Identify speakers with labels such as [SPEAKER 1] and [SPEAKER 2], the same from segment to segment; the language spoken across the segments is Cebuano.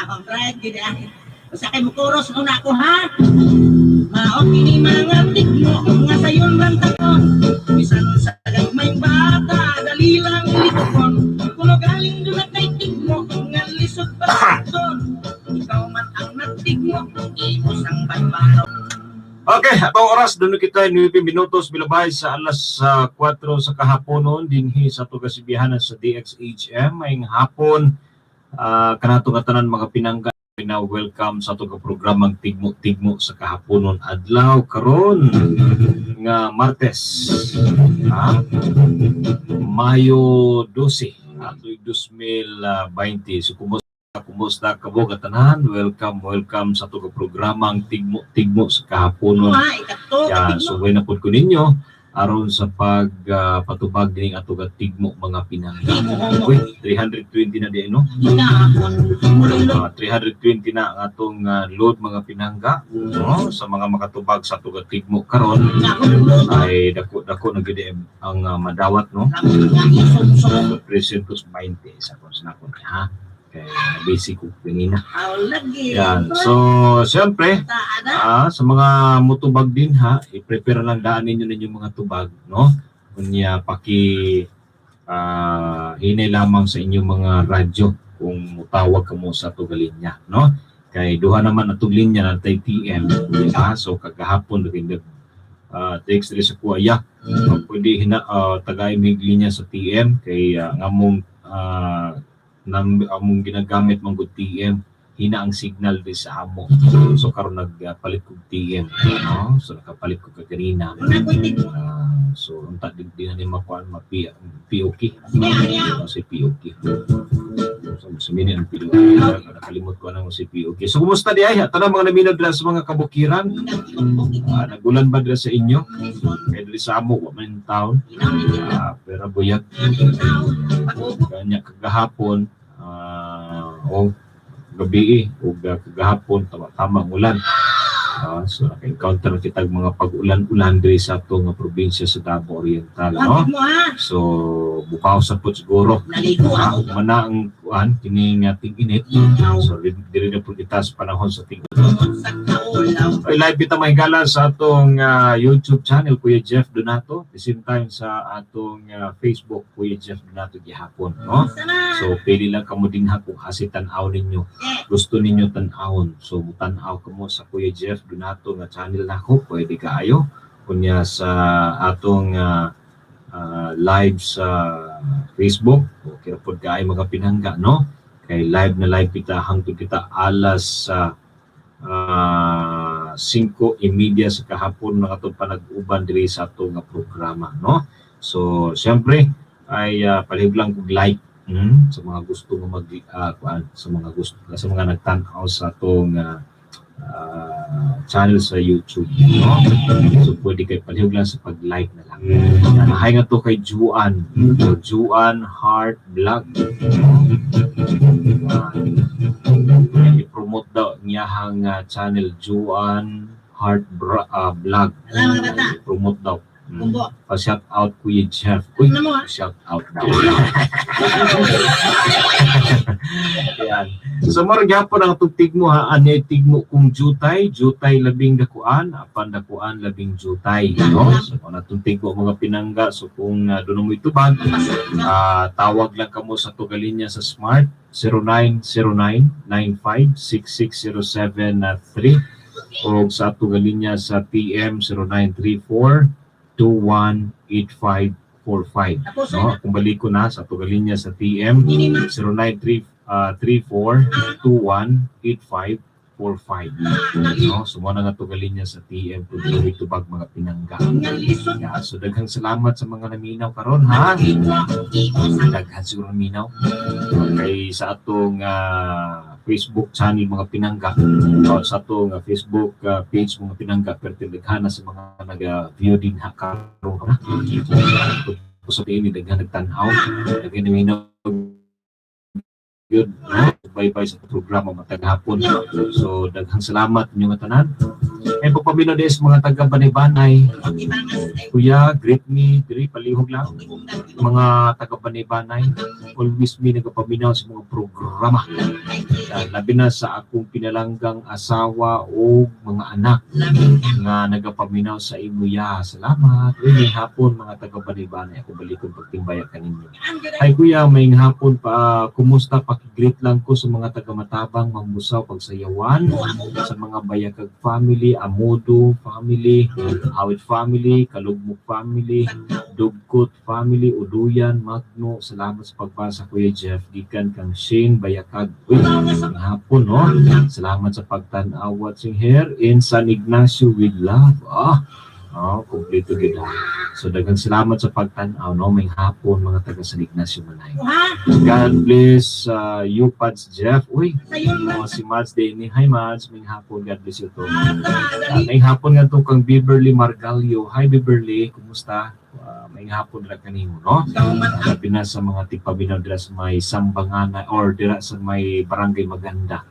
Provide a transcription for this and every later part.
[SPEAKER 1] Alright, gid ah. Basta kay mukuros muna ako, ha. Mao kini mga tigmo nga sayon lang takon. Bisan sa gagmayng bata, dali lang litukon. Kuno galing doon na kay tigmo nga lisod baton. Ikaw man ang nagtigmo, imo sang banbaron.
[SPEAKER 2] Okay, atong oras doon kita 9 minutos bilabay sa alas 4 sa kahaponon dinhi sa ato kasibihanan sa DXHM. Maayong hapon kanato nga tanan, mga pinangga, na welcome sa ato ka programang Tigmo-Tigmo sa Kahaponon, adlaw karon nga Martes, ha? Mayo 12, atuig 2020. So kumusta, kumusta kamo tanan? Welcome, welcome sa ato ka programang Tigmo-Tigmo sa Kahaponon.
[SPEAKER 1] Ha, ikatlo,
[SPEAKER 2] Yan,
[SPEAKER 1] katigmo.
[SPEAKER 2] So way na pud ko ninyo aron sa pag patubag dining ato ka tigmo, mga pinangga. Uy, 320 na di, no?
[SPEAKER 1] Hinahon, mululong.
[SPEAKER 2] 320 na ang atong load, mga pinangga, no? Sa mga makatubag sa ato ka tigmo karon
[SPEAKER 1] Nahulog,
[SPEAKER 2] ay dako dako na gid ang madawat, no?
[SPEAKER 1] nga isumsum.
[SPEAKER 2] 320 sa kung sinakon ha. Kay basic ko kanina.
[SPEAKER 1] Aw, lagi.
[SPEAKER 2] Yan. So, siyempre,
[SPEAKER 1] Taana.
[SPEAKER 2] Sa mga mutubag din ha, i-prepare lang daan ninyo ninyong mga tubag, no? Unya paki hinay lamang sa inyong mga radyo kung mutawag kamo sa atong linya, no? Kay duha naman atong linya natay TM, di ba? So kagahapon nag text diri sa kuya. Pwede hina tagay mig linya sa TM kay ang among among ginagamit man gud TM, hina ang signal di sa amo. So karon nagpalit kog TM, no? So nakapalit ko kaganina.
[SPEAKER 1] Una ko'y tigmo.
[SPEAKER 2] So unta di na ni makuan ma POK.
[SPEAKER 1] Niya, niya.
[SPEAKER 2] Si POK. So sumini ang POK. Nakalimot ko nang si POK. So kumusta di ay? Tanang mga naminaw dira sa mga kabukiran. Nagulan ba dira sa inyo? Kay diri sa amo wa man taon. Pero buyag kanya kagahapon o gabi ug kagahapon tama ang ulan. So naka-encounter na kita og mga pag-ulan-ulan diri sa atong nga probinsya sa Davao Oriental, no?
[SPEAKER 1] Mo ha.
[SPEAKER 2] So bukaw sa pud siguro.
[SPEAKER 1] Naligo ako.
[SPEAKER 2] Mana ang kuan kining ting-init. So diri na pud kita sa panahon sa ting
[SPEAKER 1] Sa kaulaw.
[SPEAKER 2] Ay, live kita, mga higala, sa atong YouTube channel, Kuya Jeff Donato. The same time sa atong Facebook, Kuya Jeff Donato gihapon, no?
[SPEAKER 1] Sana.
[SPEAKER 2] So pili lang kamo din ha kung asa tan-aw ninyo. Gusto ninyo tan-awon. So mutan-aw kamo sa Kuya Jeff Donato nga channel nako, pwede kaayo. Kunya sa atong live sa Facebook, okay ra pod kaayo, mga pinangga, no? Kay live na live kita hangtod kita alas sa 5:30 sa kahapon mga atong panag-uban diri sa atong nga programa, no? So siyempre ay palihog lang kog like sa mga gusto nga mag kuan, sa mga gusto, sa mga nagtan-aw sa atong channel sa YouTube, no? So pwede kay palihog lang sa pag-like na lang. Yan, hi nga to kay Juan. So, Juan Heart Vlog. Yan, i-promote daw niyahang channel, Juan Heart Vlog.
[SPEAKER 1] Wala, mga bata.
[SPEAKER 2] I-promote daw.
[SPEAKER 1] Kumbo.
[SPEAKER 2] Pa-shout out, Kuya Jeff. Uy,
[SPEAKER 1] Ano mo ha?
[SPEAKER 2] shout out daw. Yan. So mao gyapon ang atong tigmo ha, ani tigmo kung jutay, jutay labing dakuan, apan dakuan labing jutay, no? So kung atong tigmo, mga pinangga, so kung doon mo itubag, tawag lang kamo sa atong linya sa Smart 0909 9566073 o sa atong linya sa TM 0934 218545.
[SPEAKER 1] Tapos
[SPEAKER 2] No? Kung balik ko na sa atong linya sa TM 093 34 21 8545. No? So mo na nga atong linya sa TM kung tuloy tubag, mga pinangga.
[SPEAKER 1] Nga lisod.
[SPEAKER 2] Yeah, so daghang salamat sa mga naminaw karon ha. Daghan siguro naminaw. Kay sa atong Facebook channel, mga pinangga, o sa atong Facebook page, mga pinangga, pero daghan na sa mga naga-view din ha karon ha. So, sa ini daghan nagtan-aw, daghan naminaw yun, no? Bye-bye sa programa matag hapon. So daghang salamat inyong tanan. Ay pagpaminaw des mga taga Banay-Banay. Kuya, greet me diri, palihog lang. Mga taga Banay-Banay, always me nagapaminaw sa mga programa. Labi na sa akong pinalanggang asawa o mga anak nga nagapaminaw sa imo ya. Salamat. Uy, may hapon, mga taga Banay-Banay. Ako balikon pagtimbaya kaninyo. Hi kuya, may hapon pa. Kumusta? Paki-greet lang ko sa mga taga Matabang, Mambusaw, Pagsayawan, sa mga Bayakag family, Amodo family, Awit family, Kalugmok family, Dugkot family, Uduyan, Magno. Salamat sa pagbasa, Kuya Jeff. Gikan kang Shane Bayakag. Uy, ang hapon, no? Salamat sa pagtan-aw, watching here in San Ignacio with love. Ah, oh, kompleto gid ah. So daghang salamat sa pagtan-aw, no? May hapon, mga taga San Ignacio Manay. God bless you, Pads Jeff. Uy, oh, si Mads Denny. Hi Mads, may hapon. God bless you too. May hapon nga to kang Beverly Margalio. Hi Beverly, kumusta? May hapon ra kanimo, no? Labi na sa mga tigpaminaw dira sa may Sambangana or dira sa may Barangay Maganda,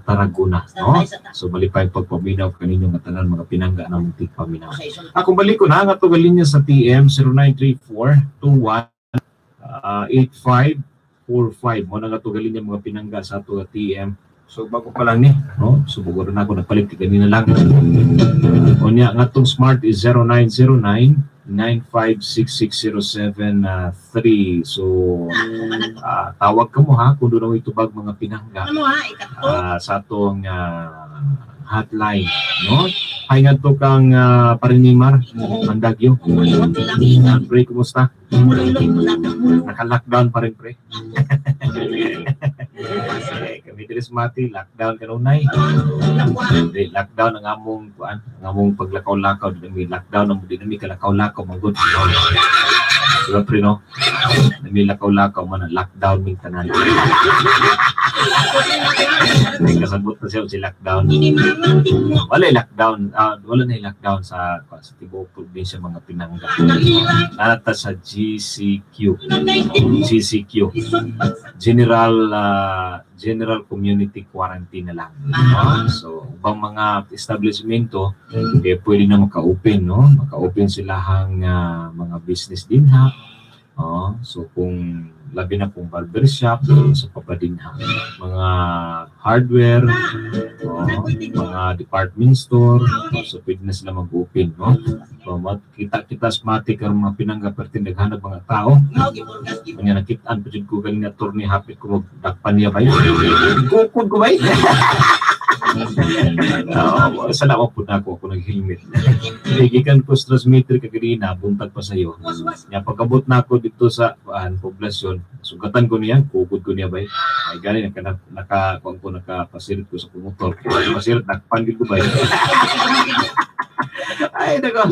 [SPEAKER 2] Tarragona, no? So malipay pagpaminaw kaninyo nga tanan mga pinangga namong tigpaminaw. Akong balik ko na ang ato linya sa TM 0934 21 8545 mo na nga ato linya, mga pinangga, sa ato nga TM. So bago pa lang ni, no? So bago na ako nagpalit kanina lang. Unya nga atong Smart is 0909 9566073. So tawag ka mo ha kung doon itubag, mga pinangga,
[SPEAKER 1] Ano ha, ikatlo.
[SPEAKER 2] Sa atong hotline, no? Hi ngadto kang Parinimar Mandagyo. Pre, kumusta? Naka-lockdown pa rin, pre? Eh, kami diri sa Mati, lockdown kanunay. Di, lockdown ang among kuan, ang among paglakaw-lakaw, di nami lockdown ang di nami kalakaw-lakaw manggod. Diba pre, no? Nami lakaw-lakaw man, lockdown ming tanan. May kasabot na siya si lockdown. Wala lockdown, wala na lockdown sa tibuok probinsya, mga pinangga. Nata sa GCQ. GCQ. General Community Quarantine na lang. No? So, ubang mga establishmento eh pwede na maka-open, no? Maka-open sila hang mga business din ha. Oh, so kung labi na kung barbershop sa papadinha, mga hardware, oh, mga department store, so pwede na sila mag-open, no? So, kita kita sa karon, mga pinangga, perti naghanap mga tao. Kanya nakitaan pa jud ko galing na torni, hapit ko magdakpan niya bay. Gukod ko bay. Oo, salamat po na ako, ako nag-helmet. Gikan ko sa transmitter kaganina, buntag pa sayo. Nya pagkabot na ako dito sa kuan poblasyon, sugatan ko niya, kukod ko niya bay. Ay gani naka naka kuan ko, nakapasirit ko sa motor. Pasirit, nakpan gid ko bay. Ay nako.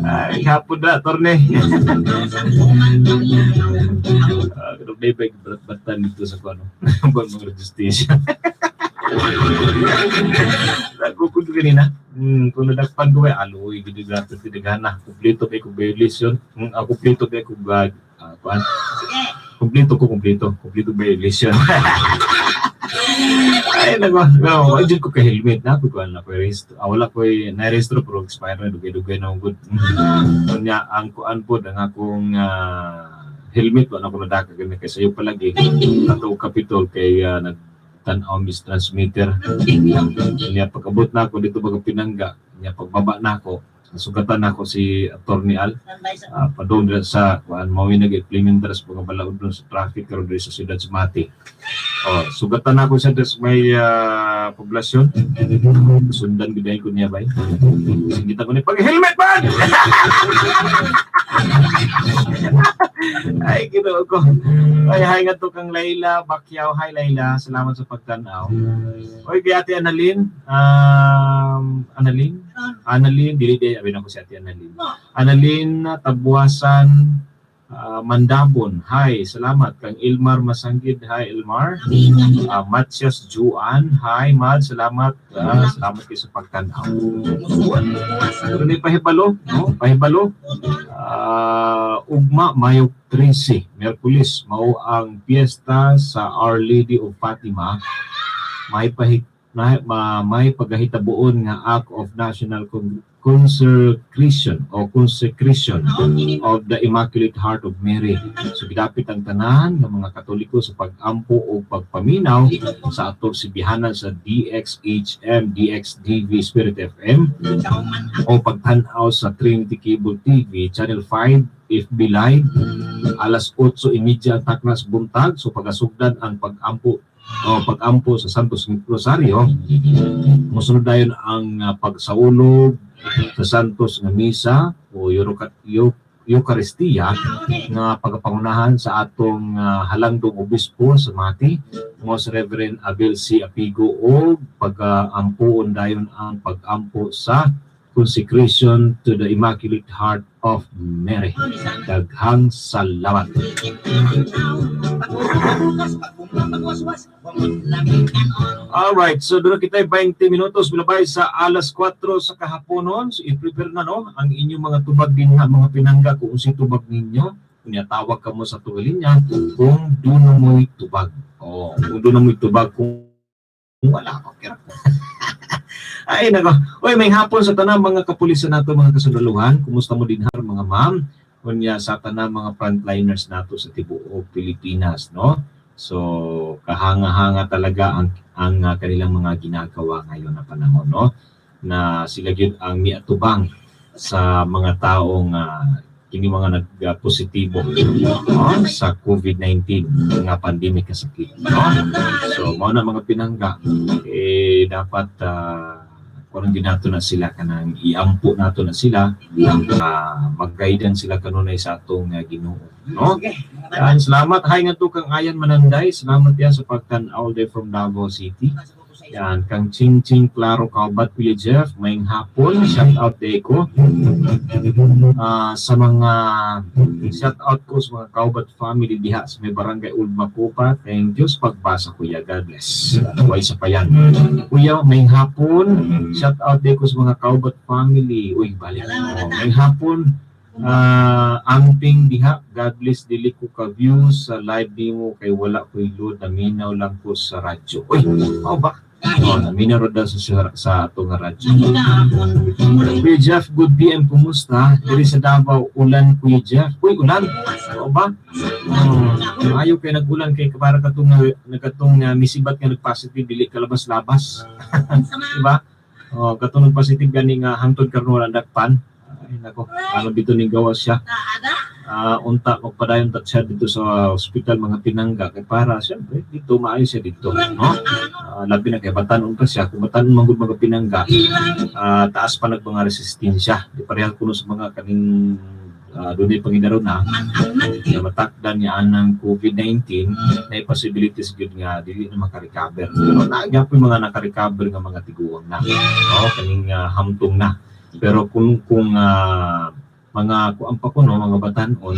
[SPEAKER 2] Ay hapon na torne. Uh, bay batan dito sa kuan no. Buwan mga registration. Nagkukod ko kanina. Kung nadakpan ko bay, aloy, gid grabe tinagana. Kumpleto kay kong violation. Kumpleto kay kong kuan. Kumpleto ko, kumpleto. Kumpleto violation. Ay, nako. No, ay, ko kay helmet na. Ko kuan na ko rehistro. Wala ko na-rehistro pero expire na, dugay-dugay na gud. Unya ang kuan po ang akong helmet wala ko nadaka gani kay sayo palagi. Ato Capitol kay nag tan-aw mis transmitter. Niya pag-abot na ako dito baga pinangga, niya pagbaba na ako, nasugatan na ako si Attorney Al padung dira sa kuan mao nag-implement dira sa mga balaod dun sa traffic karon diri sa siyudad sa Mati. Oh, sugatan ako siya dira sa may poblasyon. Sundan gid ko niya bay. Singgitan ko ni pag helmet man. Ay, Ginoo ko. Ay, hi nga to kang Layla Bakyaw. Hi Layla, salamat sa pagtanaw. Oy, kay Ate Annalyn, Annalyn? Annalyn, dili di, abi na ko si Ate Annalyn. Annalyn Tabuasan Mandabon. Hi, salamat. Kang Ilmar Masanggid. Hi, Ilmar. Matias Juan. Hi, Mad. Salamat. Salamat kayo sa pagtanaw. Pero ni pahibalo, no? Pahibalo. Ugma, Mayo 13, Miyerkules, mao ang piyesta sa Our Lady of Fatima. May Na may pagahitabuon nga act of national consecration o consecration of the Immaculate Heart of Mary. So gidapit ang tanan ng mga Katoliko sa pag-ampo o pagpaminaw sa atong sibihanan sa DXHM, DXDV Spirit FM o pagtan-aw sa Trinity Cable TV Channel 5 FB Live alas 8:30 ang taknas buntag. So pagasugdan ang pag-ampo o pag-ampo sa Santos Rosario, mosunod dayon ang pagsaulog sa Santos nga Misa o Eucharistia nga pagapangunahan sa atong halangdong obispo sa Mati, Most Reverend Abel C. Apigo, o pag-ampuon dayon ang pag-ampo sa consecration to the Immaculate Heart of Mary. Daghang salamat. Alright, so doon kita 20 minutos milabay sa alas 4 sa kahaponon. So i-prepare na, no, ang inyong mga tubag din nga mga pinangga kung unsay tubag ninyo. Kunya tawag ka mo sa tuwilin niya kung doon mo'y tubag. Oh, kung doon mo'y tubag, kung wala, okay ra. Ay nako. Oy, may hapon sa tanan mga kapulisan nato, mga kasundaluhan. Kumusta mo din har, mga ma'am? Kunya sa tanan mga frontliners nato sa tibuok Pilipinas, no? So kahanga-hanga talaga ang kanilang mga ginagawa ngayon na panahon, no? Na sila gyud ang miatubang sa mga taong kini mga nagpositibo, no, sa COVID-19 nga pandemic ka sakit, no? So mao na, mga pinangga, eh dapat kuno din nato na sila, kanang iampo nato na sila, mag-guidance sila kanunay sa atong Ginoo, no? Yan, salamat. Hi nga to kang Ayan Mananday. Salamat yan sa pagtan-aw all day from Davao City. Yan, kang Ching Ching Claro Kaubat, Kuya Jeff, may hapon. Shout out day ko. Sa mga shout out ko sa mga Kaubat family diha sa may Barangay Old Makupa. Thank you sa pagbasa, Kuya. God bless. Way sa pa yan. Kuya, may hapon. Shout out day ko sa mga Kaubat family. Uy, balik. Oh, may hapon. Amping diha, God bless. Dili ko ka view sa live nimo kay wala ko'y load, naminaw lang ko sa radyo. Uy, mao ba? Oh, naminaw ra daw sa ato nga radyo. Kuya Jeff, good PM, kumusta? Diri sa Davao, ulan, Kuya Jeff. Uy, ulan. Oo ba? Oh, ayaw kay nag-ulan kay para katong nagatong misibat nga nag-positive, dili ka labas-labas. Di ba? Oh, katong nag-positive gani nga hangtod karon wala dakpan. Ay nako, ano dito ning gawas siya? Unta magpadayon ta siya dito sa ospital, mga pinangga, kay para siyempre dito maayo siya dito, no? Labi na kay batan-on pa siya. Kung batan-on man gud, mga pinangga, taas pa nag mga resistensya. Di parehas kuno sa mga kaning dunay pangidaro na na matakdan niya anang COVID-19 na possibilities gyud nga dili na makarecover. Pero naa gyapon mga nakarecover nga mga tiguang na. No, kaning hamtong na. Pero kung mga kuan pa kuno, mga batan-on,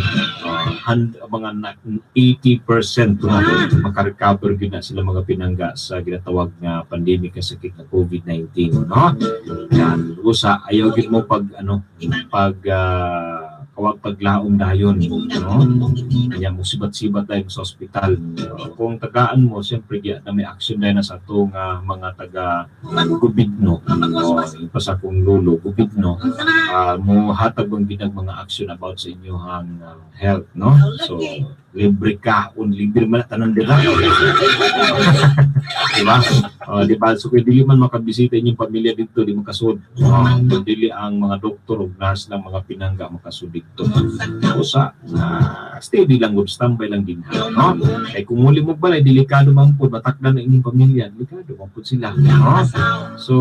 [SPEAKER 2] mga 80% na makarecover gyud na sila, mga pinangga, sa ginatawag nga pandemic nga sakit na COVID-19, no? Yan, usa ayaw gyud mo pag ano, pag kawag paglaom dayon, no? Kanya mo sibat-sibat tayo sa ospital. Kung tagaan mo, siyempre giya na may action dahil na sa atong mga taga gubidno. O, yung pa sa akong lolo, gubidno. Mo hatag bang ginag mga action about sa inyong health, no? So, libre ka, un libre man na tanan dira. Di ba? Di ba? So, kung dili man makabisita inyong pamilya dito, di makasud. Kung dili ang mga doktor o nurse ng mga pinangga makasud dito. Usa, steady lang gud, standby lang din ha, no? Kay kung muli mo balay, delikado man pud, matakdan ang inyong pamilya, delikado man pud sila, no? So,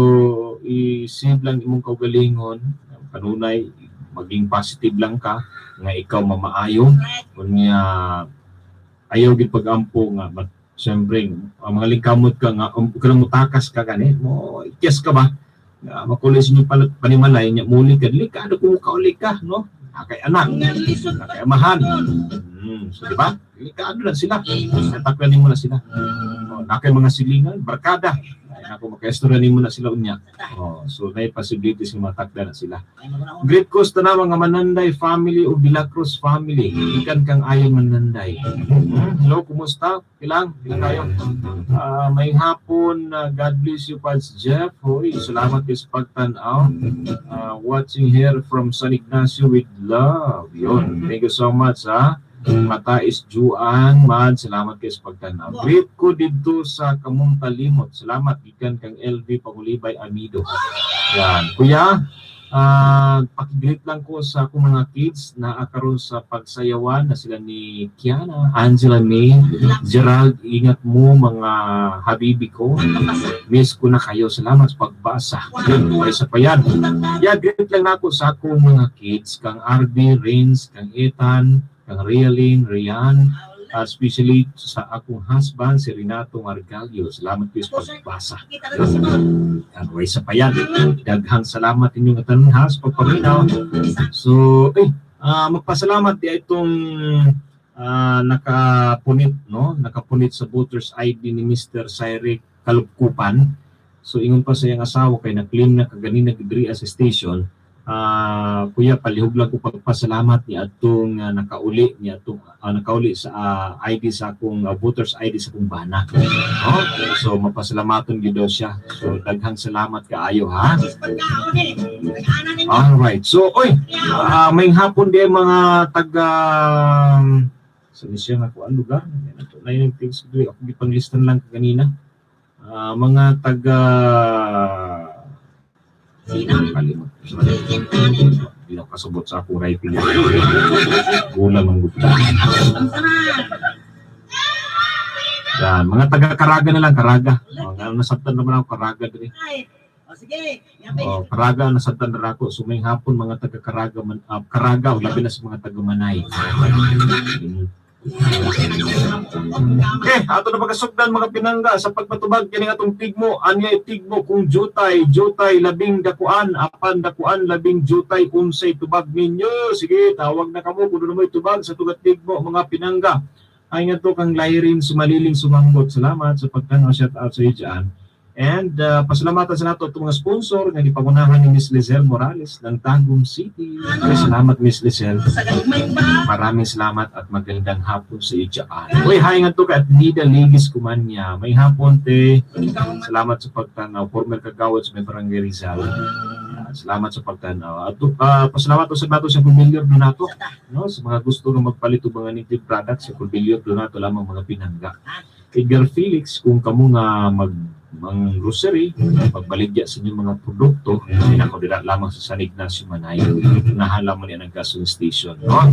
[SPEAKER 2] i-save lang imong kaugalingon, kanunay maging positive lang ka nga ikaw mamaayo. Kunya ayaw gid pag-ampo nga siyempre ang mga lingkamot ka nga kanang mutakas ka gani mo, ikyas ka ba nga makulay sa inyong panimalay nya muli ka, delikado kung kauli ka, no? Kay anak, kay amahan. So di ba, delikado lang sila, nataklan mo na sila. Oh, na kay mga silingan, barkada. Ay, Ako makaistorya nimo na sila unya. Oh, so nay possibilities nga matakda na sila. Great cost na mga Mananday family o De La Cruz family. Ikan kang ayon Mananday. Hello, kumusta? Ilang? Ilang kayo? May hapon, God bless you, Pads Jeff. Hoy, salamat kayo sa pagtanaw. Watching here from San Ignacio with love. Yun. Thank you so much, ha. Matais Juan, Mad, salamat kayo sa pagtanaw. Greet ko dito sa Kamuntalimot. Salamat, gikan kang LV Pangulibay Amido. Yan. Kuya, paki-greet lang ko sa akong mga kids na karon sa pagsayawan na sila ni Kiana, Angela May, Gerald, ingat mo mga habibi ko. Miss ko na kayo. Salamat sa pagbasa. Yun, may isa pa yan. Yeah, greet lang nako sa akong mga kids, kang RB, Rains, kang Ethan, kang Rialyn, Rian, especially sa akong husband, si Renato Margalio. Salamat po sa pagbasa. Yan, may isa pa yan. Daghang salamat inyong tanan ha sa pagpaminaw. So, eh, magpasalamat di itong nakapunit, no? Nakapunit sa voter's ID ni Mr. Cyrek Kalupkupan. So, ingon pa sa iyang asawa kay na-claim na kaganina diri sa station. Kuya, palihog lang ko pagpasalamat ni atong nakauli ni atong nakauli sa ID sa akong voter's ID sa akong bana. No? So mapasalamaton gyud daw siya. So daghang salamat kaayo ha. All right. So oy, may hapon di mga taga sa siya nga kuan lugar. Yan ato na yung things ko ako gipanglistan lang kaganina. Mga taga kalimot. Di ako kasabot sa akong writing. Gulang ang gupta. Yan, mga taga Caraga na lang, Caraga. Oh, nga nasabtan naman ako Caraga diri. Oh, Caraga nasabtan na ako. So may hapon mga taga Caraga man, Caraga o labi na sa mga taga Manay. Okay, ato na pagkasugdan mga pinangga sa pagpatubag kini atong tigmo, anyay tigmo kung jutay, jutay labing dakuan, apan dakuan labing jutay unsay tubag ninyo. Sige, tawag na kamo kung mo'y tubag sa tugat tigmo mga pinangga. Ay nga to kang Lyrin Sumaliling Sumanggot. Salamat sa pagtanaw, shout out sa iyo dyan. And pasalamatan sa nato itong mga sponsor nga gipangunahan ni Miss Lizelle Morales ng Tagum City. Ay, salamat Miss Lizelle. Maraming salamat at magandang hapon sa iyo dyan. Uy, hi nga to ka at Nida Ligis Kumanya. May hapon te. Salamat sa pagtanaw. Former kagawad sa may Barangay Rizal. Salamat sa pagtanaw. At pasalamat usab nato sa Pamilya Donato, no, sa mga gusto nga magpalit og mga native products sa Pamilya Donato lamang mga pinangga. Edgar Felix, kung kamo nga mag mang grocery, pagbaligya sa inyong mga produkto, pinako dira lamang sa San Ignacio Manay. Unahan lamang niya ng gasoline station. No?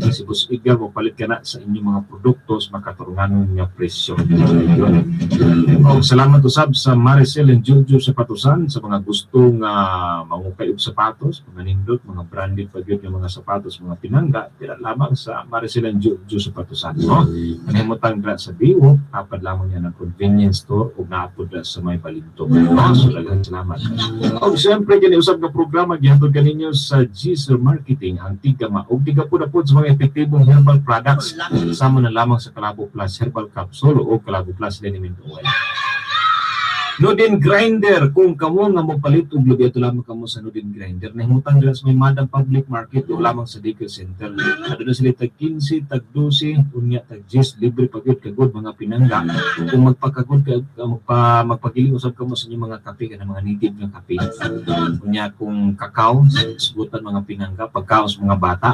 [SPEAKER 2] Si Boss Edgar, magpalit ka na sa inyong mga produkto sa makaturunganon nga presyo. Yun. Oh, salamat usab sa Maricel and Jojo sa Patusan sa mga gusto nga mangukay og sapatos, mga nindot, mga branded pa gyud nga mga sapatos, mga pinangga, dira lamang sa Maricel and Jojo sa Patusan, no? Manhimutang dira sa Biwo, apad lamang yan ang convenience store ug naapod dira sa may Balintong. No? So daghang salamat. Og siyempre kini usab nga programa gihatod kaninyo sa Gser Marketing, ang tigama ug tiga po na po sa mga epektibong herbal products sama na lamang sa Kalabo Plus Herbal Capsule o Kalabo Plus Liniment Oil. Nudin Grinder, kung kamo nga mopalit og lubi ato lamang kamo sa Nudin Grinder. Nahimutang dira sa may Madam Public Market o lamang sa Daycare Center. Aduna sila tag 15, tag 12, unya tag 10, libre pa gyud kagod mga pinangga. Kung magpakagod ka, magpagiling usab kamo sa inyong mga kape kanang mga native nga kape. Unya kung kakao, sugutan mga pinangga, pagkaon sa mga bata.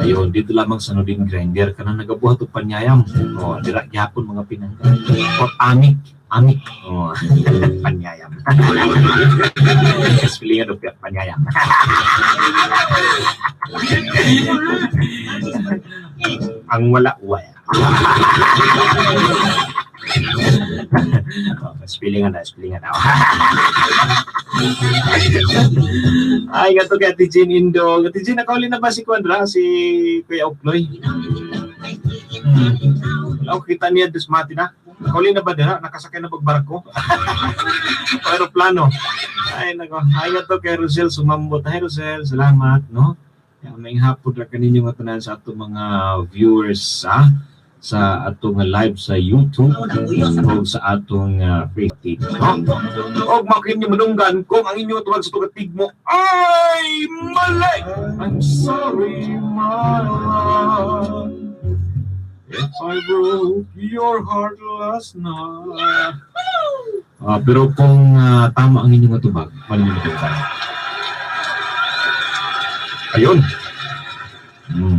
[SPEAKER 2] Ayon, dito lamang sa Nudin Grinder kanang nagabuhat og panyayam. Oh, dira gyapon mga pinangga. Or amik, amik. Oh, panyayam. Spelling ano panyayam. Ang wala wala. Oh, spelling na, spelling na. Ay, gato kay Ate Jean Indo. Ate Jean, nakauli na ba si Kuandra? Si Kuya Okloy? Wala ko kita niya dismati na. Nakauli na ba dira? Nakasakay na pagbarko? O aeroplano? Ay, nako. Ay, gato kay Rosel sumambot. Hi, Rosel. Salamat, no? Yan, may hapon ra kaninyo nga tanan sa ato mga viewers, ha? Sa atong live sa YouTube
[SPEAKER 1] Mao na uyo sa
[SPEAKER 2] o sa atong Facebook, no? Og makin niyo manunggan kung ang inyong tubag sa tugatig mo ay mali. I'm sorry, my love, if I broke your heart last night. Ah, pero kung tama ang inyong tubag, mali niyo madunggan. Ayun.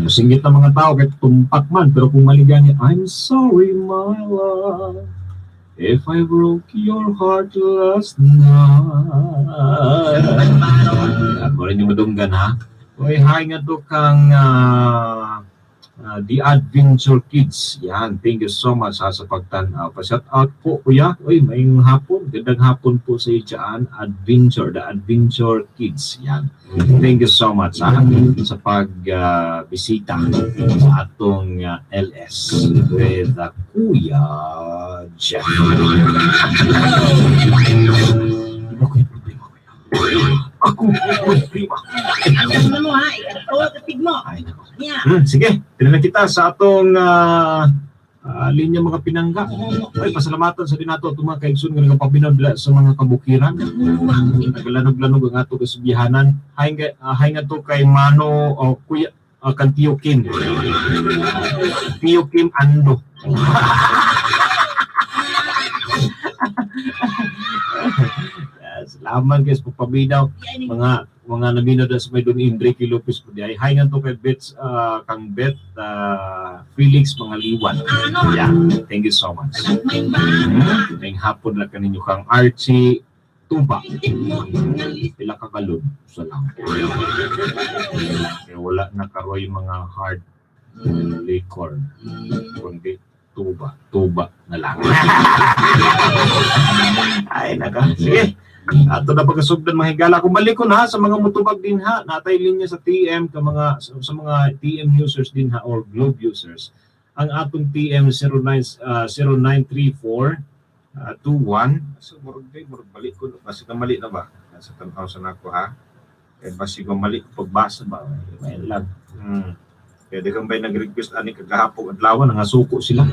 [SPEAKER 2] Singgit ng mga tao kahit tumpak man, pero kung mali gani, I'm sorry, my love, if I broke your heart last night. Ako rin yung madunggan, ha. Uy, hi nga to kang The Adventure Kids. Yan, thank you so much ha, sa pagtanaw. Pa-shout out po, kuya. Uy, maayong hapon. Gandang hapon po sa iyo dyan. Adventure, The Adventure Kids. Yan. Thank you so much ha, sa pagbisita sa atong LS with Kuya Jeff. Iba ko yung problema, kuya. Ako, problema.
[SPEAKER 1] Ang mo ha, ikaw katig mo.
[SPEAKER 2] Ay, nako.
[SPEAKER 1] Niya.
[SPEAKER 2] Sige, tinanong kita sa atong linya, mga pinangga. Ay, pasalamatan sa dinato atong mga kaigsoon nga nagapabinod sa mga kabukiran. Naglanog-lanog ang ato kasbihanan. Hi nga to kay Mano o Kuya kan Tio Kim. Tio Kim Ando. Salamat guys pagpaminaw mga naminaw na sa may Don Enrique Lopez po di ay. Hi nga to kay Beth, kang Beth Felix Mangaliwan. Yeah, thank you so much. May hapon lang kaninyo kang Archie Tuba. Pila ka galon sa lang. Kaya wala na karoy mga hard liquor. Kundi tuba. Tuba na lang. Ay, naka. Sige. Ato na pagkasugdan, mga higala. Kung balik ko na sa mga mutubag din ha, natay linya sa TM ka mga sa mga TM users din ha or Globe users. Ang atong TM 09 0934 21. So murag day murag balik ko kasi na mali na ba? Sa tan-aw sa nako ha. Kaya basi ko mali ko pagbasa ba? May lag. Kaya di kang ba'y nag-request ani kagahapon adlaw nga suko sila.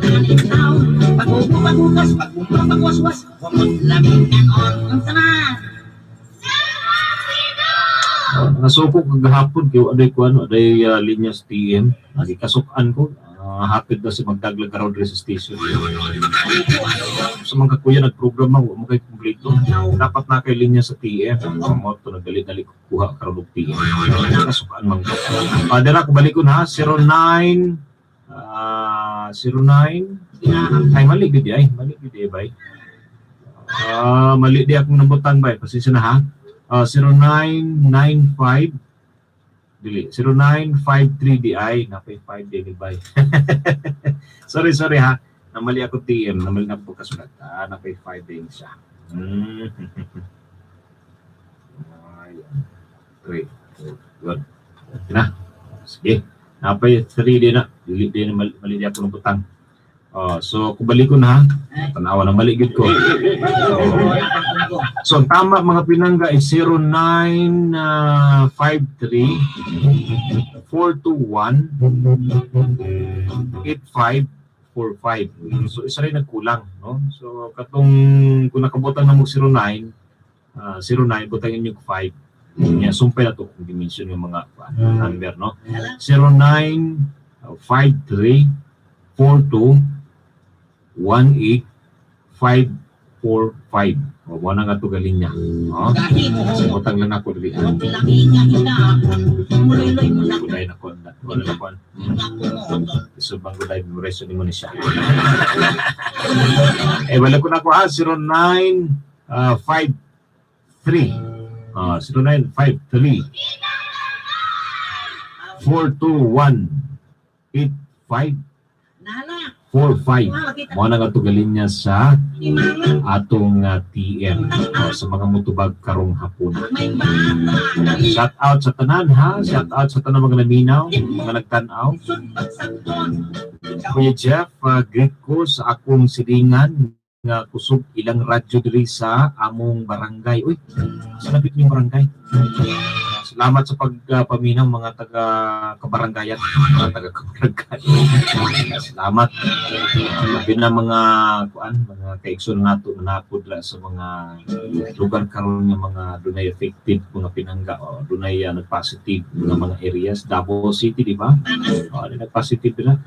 [SPEAKER 1] Pag-upo, pag-ukas, pag-umpa, pag-waswas, kumot laming kanon. Ang sana.
[SPEAKER 2] Oh, nasuko kagahapon kay aday ko ano aday linya sa TM. Agi kasukan ko. Hapit na si magdaglag karon diri sa station. Sa mga kuya nagprograma wa mo kay kumpleto. Dapat na kay linya sa TM. Mo to nagdali-dali ko kuha karon og TM. Kasukan man ko. Dira ko balikon ha, 09 09, ay, mali gid ay, mali gid ay bay. Mali di akong nabutan bay. Pasensya na ha. 0995, dili 0953 di ay napay 5 di bay. Sorry, sorry ha. Namali ako TM, namali na po kasulat. Ah, napay 5 din siya. Ayan. 3. Good. Okay na. Sige. Napay 3 din na. Dili din mali, mali di ako nabutang. Oh, so kung balik ko na ha. Tanawa na mali gid ko. So ang tama, mga pinangga, is 0953 421 8545. So isa rin nagkulang, no? So katong kung nakabutang na mo 09 09, butangin niyo 5. Nya sumpay na to kung dimension yung mga number, no? 0953 42 18 545. O, buwan na nga ito galing niya. No? So, butang lang ako dili. Guday na ko. Wala na ko. So, bang guday, memorization ni mo ni siya. Eh, wala ko na ako ha. 09 53 0953 421 85 45. Mo na nga tugalin niya sa atong TM o, sa mga mutubag karong hapon. Shout out sa tanan ha. Shout out sa tanan mga naminaw, mga nagtan-aw. Kuya Jeff, greet ko sa akong silingan nga kusog ilang radyo diri sa among barangay. Uy, sa lapit niyong barangay. Salamat sa pagpaminaw, mga taga kabaranggayan, mga taga kabaranggayan. Salamat. Labi na mga kuan, mga kaigsoon nato na napudla sa mga lugar karon nga mga dunay affected mga pinangga o dunay nag-positive nga mga areas. Davao City, di ba? O, ano, nag-positive na.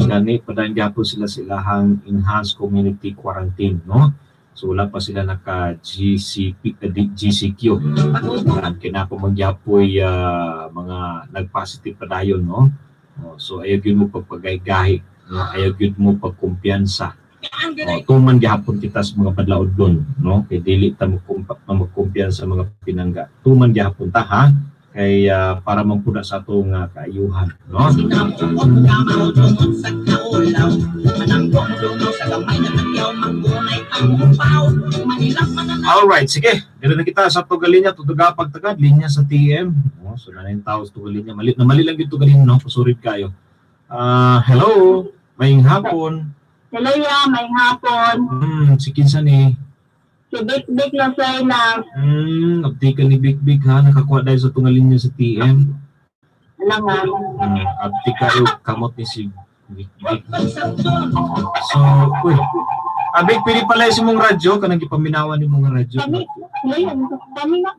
[SPEAKER 2] Gani padayon gyapon sila sa ilahang enhanced community quarantine, no? So wala pa sila naka GCP, GCQ. Yan, kinako magyapoy mga nag-positive pa dayon, no? Oh, so ayaw gyud mo pagpagaygahi, no? Ayaw gyud mo pagkumpiyansa. Oh, tuman gihapon kita sa mga padlaod doon, no? Kay dili ta magkumpiyansa sa mga pinangga. Tuman gihapon ta, ha? Kay para man pud sa atong kaayuhan, no?
[SPEAKER 1] Sinamo og kamaw tungod sa kaulaw. Mananggo mo dungaw sa gamay nga tagyaw. Manggunay ang upaw. Manilap man ang
[SPEAKER 2] All right, sige. Dito na kita sa Tugalinya, tutuga pagtagad, linya sa TM. Oh, so na yung tao sa Tugalinya. Mali, na mali lang yung Tugalinya, no? Pasurid kayo. Ah, hello. Maayong hapon.
[SPEAKER 3] Hello ya, may hapon.
[SPEAKER 2] Si kinsa ni?
[SPEAKER 3] Si Big Big na sir na
[SPEAKER 2] Update ka ni Big Big ha. Nakakuha dahil sa Tungalinya sa TM.
[SPEAKER 3] ano nga.
[SPEAKER 2] Update kayo kamot ni si Big Big.
[SPEAKER 1] pagsabton.
[SPEAKER 2] So, uy. Ah, Big, pili pala yung mong radyo. Kanang gipaminawan ni mong radyo.
[SPEAKER 3] Kami, hello, kami na.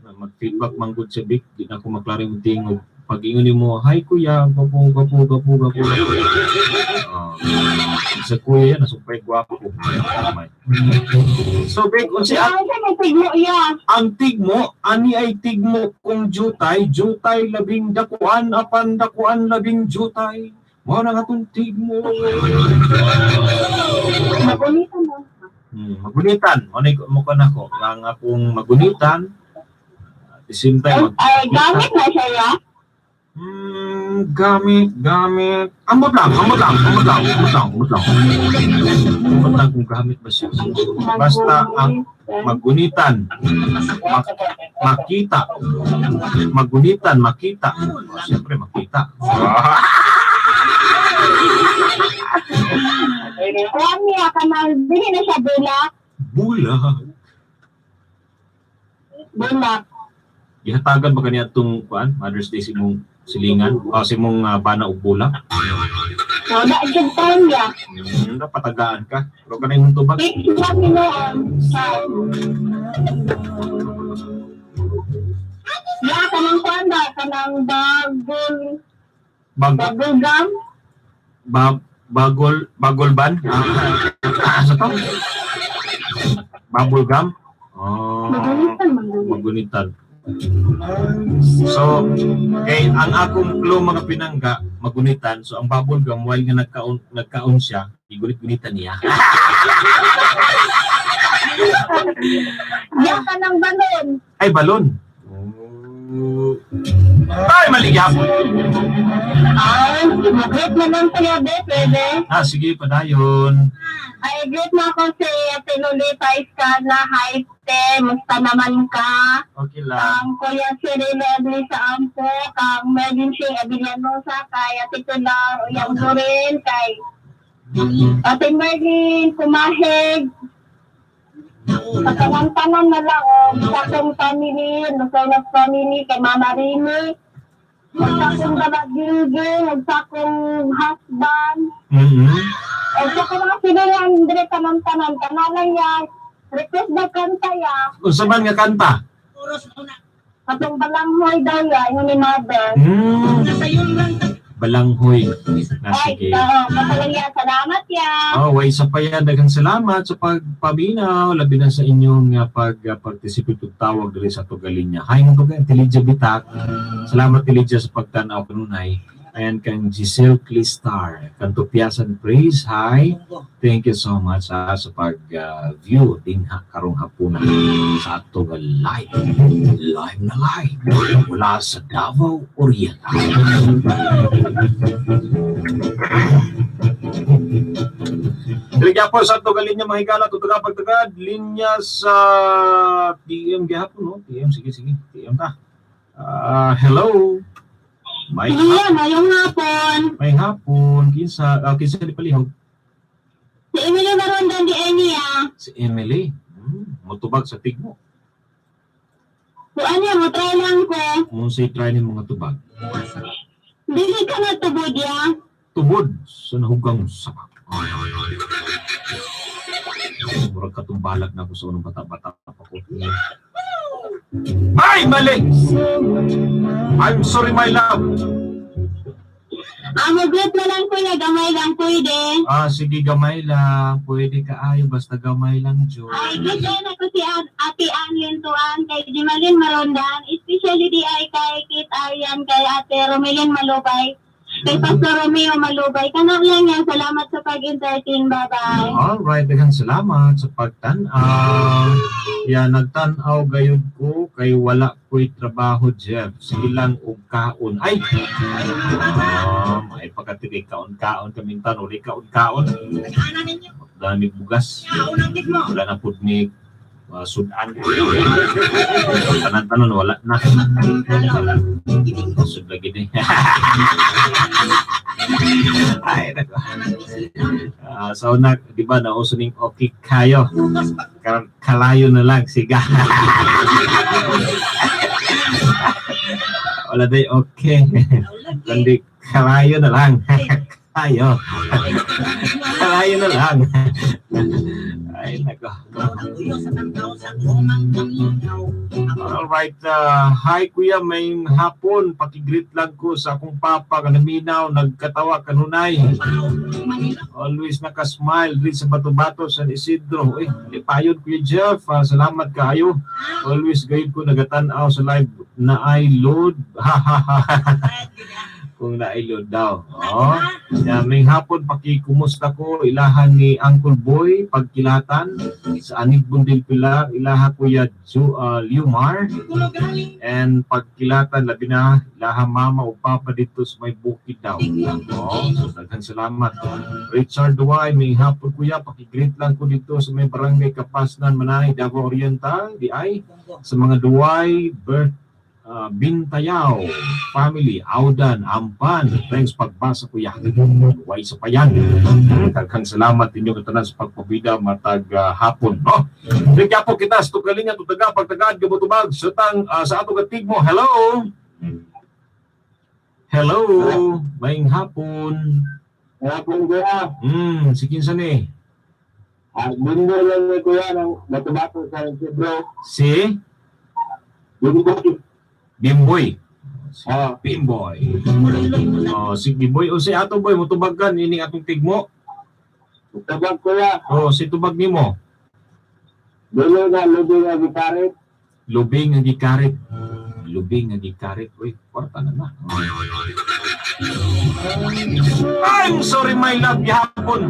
[SPEAKER 2] Na mag-feedback man gud si Vic, di na ako maklaro yung tingog. Pag ingon nimo, "Hi kuya, gwapo, gwapo, gwapo, gwapo." Oh, sa kuya yan, nasumpay gwapo. Kamay. So Vic, unsi
[SPEAKER 3] Ay, sa may tigmo ya.
[SPEAKER 2] Ang tigmo, ani ay tigmo kung jutay, jutay labing dakuan, apan dakuan labing jutay. Mao na nga tong tigmo.
[SPEAKER 3] Magunita mo.
[SPEAKER 2] Magunitan. Mo na mo ka nako. Ang akong magunitan. At the same time,
[SPEAKER 3] Ay, gamit na siya ya.
[SPEAKER 2] Gamit, gamit. Ambot lang, ambot lang, ambot lang, ambot lang, ambot lang. Ambot lang kung gamit ba siya. Basta ang magunitan, makita. Magunitan, makita. Oh, siyempre, makita.
[SPEAKER 3] Kuan niya, kanang, dili na siya bulak.
[SPEAKER 2] Bula.
[SPEAKER 3] Bulak.
[SPEAKER 2] Gihatagan ba kaniya itong kuan, Mother's Day si mong silingan? O si mong bana og bula?
[SPEAKER 3] Wala jud taon ya.
[SPEAKER 2] Dapat tagaan ka. Pero kanay mong tubag.
[SPEAKER 3] Fix lang noon. Ya, kanang kuan ba? Kanang bagol,
[SPEAKER 2] Bag,
[SPEAKER 3] bagol gum?
[SPEAKER 2] bagol, bagol ban? Ah, sa to? Bubble gum? Oh,
[SPEAKER 3] Magunitan man gud.
[SPEAKER 2] Magunitan. So, kay ang akong clue, mga pinangga, magunitan. So, ang bubble gum, while nga nagkaon siya, igunit-gunitan niya.
[SPEAKER 3] Ya, kanang balon.
[SPEAKER 2] Ay, balon. Oh. Ay, mali gyapon.
[SPEAKER 3] Ay, mag-greet na lang sa'yo, be, pwede.
[SPEAKER 2] Ah, sige, padayon.
[SPEAKER 3] Ay, greet na ako si Ate Lolita Escala. Hi, te. Musta naman ka?
[SPEAKER 2] Okay lang.
[SPEAKER 3] Kang Kuya Cyril Edley sa Ampo, kang Melvin Shea Avellanosa, kay Ate Pilar Uyang Loren, kay Ate Merlin, Kumahig, sa tanan-tanan na lang, oh, sa akong family, Luzonas family, kay Mama Rini, sa akong dalagilgil, sa akong husband, o sa akong mga sinulan, dire tanan-tanan, kanalan niya, request na kanta ya,
[SPEAKER 2] Unsa man nga kanta?
[SPEAKER 1] Oros una.
[SPEAKER 3] Atong balanghoy daw ya, yung ni mother.
[SPEAKER 1] Nasayon lang tag
[SPEAKER 2] Balanghoy. Na,
[SPEAKER 3] Ay,
[SPEAKER 2] sige.
[SPEAKER 3] oo, kasalang ya, salamat ya.
[SPEAKER 2] Oh, way sa pa yan. Daghang salamat sa pagpaminaw. Labi na sa inyong pag-participate ug tawag diri sa Tugalinya. Hi nga tuga, Tilidia Bitak. Salamat, Tilidia, sa pagtanaw kanunay. Ayan kang Giselle Clistar. Kantupiasan Praise. Hi. Thank you so much sa pag-view din ha, karong hapunan sa atong live. Live na live. Mula sa Davao Oriental. Dili gyapon sa atong linya, mga higala, tutuga pagtagad, linya sa TM gyapon, no? TM, sige, sige. TM ta. Ah, hello. May
[SPEAKER 3] Sige, ngayong hapon.
[SPEAKER 2] May hapon, kinsa di palihog?
[SPEAKER 3] Si Emily Marondan di Enia.
[SPEAKER 2] Si Emily. Motubag sa tigmo.
[SPEAKER 3] Kung ano, mo try lang ko.
[SPEAKER 2] Unsay try ni mga tubag?
[SPEAKER 3] Dili ka na tubod ya.
[SPEAKER 2] Tubod sa nahugang saka. Murag katumbalag na ako sa unang bata-bata pa ko. Ay, mali! I'm sorry, my love.
[SPEAKER 3] Ah, mag-greet na lang kuya, gamay lang pwede.
[SPEAKER 2] Ah, sige, gamay lang. Pwede ka ayo, basta gamay lang, Joy.
[SPEAKER 3] Ay, good day na ko si Ate Ann Lintuan, kay Jimalin Marondan, especially di ay kay Kit Aryan, kay Ate Romelin Malubay, kay Pastor Romeo Malubay. Kana lang yan, salamat sa pag-entertain, bye-bye.
[SPEAKER 2] Alright, daghang salamat sa pagtan-aw. Ya, nagtan-aw gayud ko kay wala ko'y trabaho, Jeff. Sige lang og kaon. Ay! Ah, may pagkatitig kaon-kaon kami tan uli kaon-kaon.
[SPEAKER 1] Nag-ana ninyo.
[SPEAKER 2] Dami bugas.
[SPEAKER 1] Unang tigmo.
[SPEAKER 2] Wala na pud ni sudan. Tanan-tanan wala na. Sud lagi ni. Ay, nako. Ah, so na, di ba nauso ning okay kayo. Kalayo na lang siga. Wala day okay. Kundi kalayo na lang. Kayo. Kalayo na lang. Ay, nako. Alright, hi kuya, may hapon. Pakigreet lang ko sa akong papa kanaminaw, nagkatawa kanunay. Always nakasmile rin sa Bato-Bato, San Isidro. Eh, lipayon Kuya Jeff. Ah, salamat kaayo. Always gayud ko nagatan-aw sa live na I load. Ha ha ha. Kung na I load daw. Oo. Yeah, may hapon pakikumusta ko ilahan ni Uncle Boy pagkilatan sa Anig Bundil Pilar, ilaha Kuya Liumar and pagkilatan labi na ilaha mama o papa dito sa may bukid daw. Oo, so daghang salamat. Richard Duay, may hapon kuya, pakigreet lang ko dito sa may barangay Kapasnan, Manay, Davao Oriental, di ay sa mga Duay, Bert Bintayaw, family, Audan, Ampan. Thanks pagbasa kuya. Duay sa payan. Daghang salamat inyo katanan sa pagpabida matag hapon. No? Bigyan po kita sa tugalingan, tutaga, pagtagad, gabutubag, sa, tang, sa atong katigmo. Hello! Hello! Maing hapon.
[SPEAKER 4] Hapon kuya.
[SPEAKER 2] Si kinsa ni?
[SPEAKER 4] Ah, Bindo lang ni kuya ng Bato-Bato sa Isidro.
[SPEAKER 2] Si
[SPEAKER 4] Bindo.
[SPEAKER 2] Bimboy. Si
[SPEAKER 4] Ah.
[SPEAKER 2] Bimboy. Oh, si Bimboy. O si Ato Boy, mutubag kan ining atong tigmo.
[SPEAKER 4] Tabag kuya.
[SPEAKER 2] O si tubag nimo.
[SPEAKER 4] Dulo na lubi nga gitarit.
[SPEAKER 2] Lubing nga gikarit. Lubing nga gikarit. Uy, kwarta na na. I'm sorry, my love, gihapon.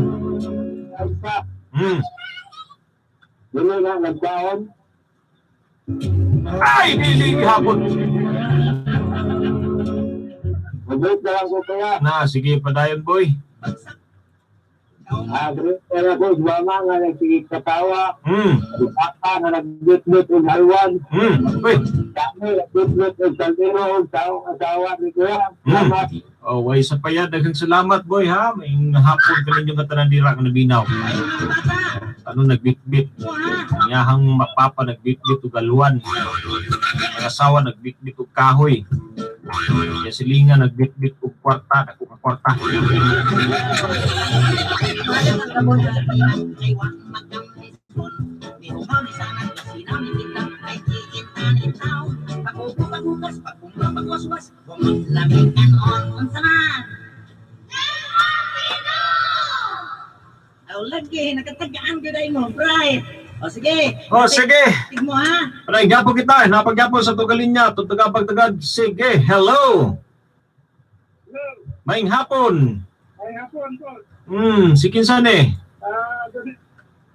[SPEAKER 4] Sa Dulo na nagkaon.
[SPEAKER 2] Ay, dili gihapon.
[SPEAKER 4] Mabait na lang ko kuya.
[SPEAKER 2] Na, sige, padayon, boy.
[SPEAKER 4] Ah, great na ko sa mama nga nagsigig katawa. Si papa nga nagbitbit og halwan.
[SPEAKER 2] Uy.
[SPEAKER 4] Kami nagbitbit og kaldero og taong asawa ni kuya. Salamat.
[SPEAKER 2] Oh, way sa payad. Daghang salamat, boy, ha. May hapon ka ninyo nga tanan dira nga nabinaw. Ano nagbitbit? Ang iyahang papa nagbitbit og alwan. Ang asawa nagbitbit og kahoy. Ang silinga nagbitbit og kwarta, dako ka kwarta.
[SPEAKER 1] Lagi, nakatagaan ko dahil mo, Bright. O sige.
[SPEAKER 2] Oh, sige.
[SPEAKER 1] Tigmo ha.
[SPEAKER 2] Aray, gapo kita. Napagyapo sa tugalinya, tutaga pagtagad. Sige, hello. Maing hapon.
[SPEAKER 4] Ay, hapon po.
[SPEAKER 2] Si kinsa ni?
[SPEAKER 4] Ah, Don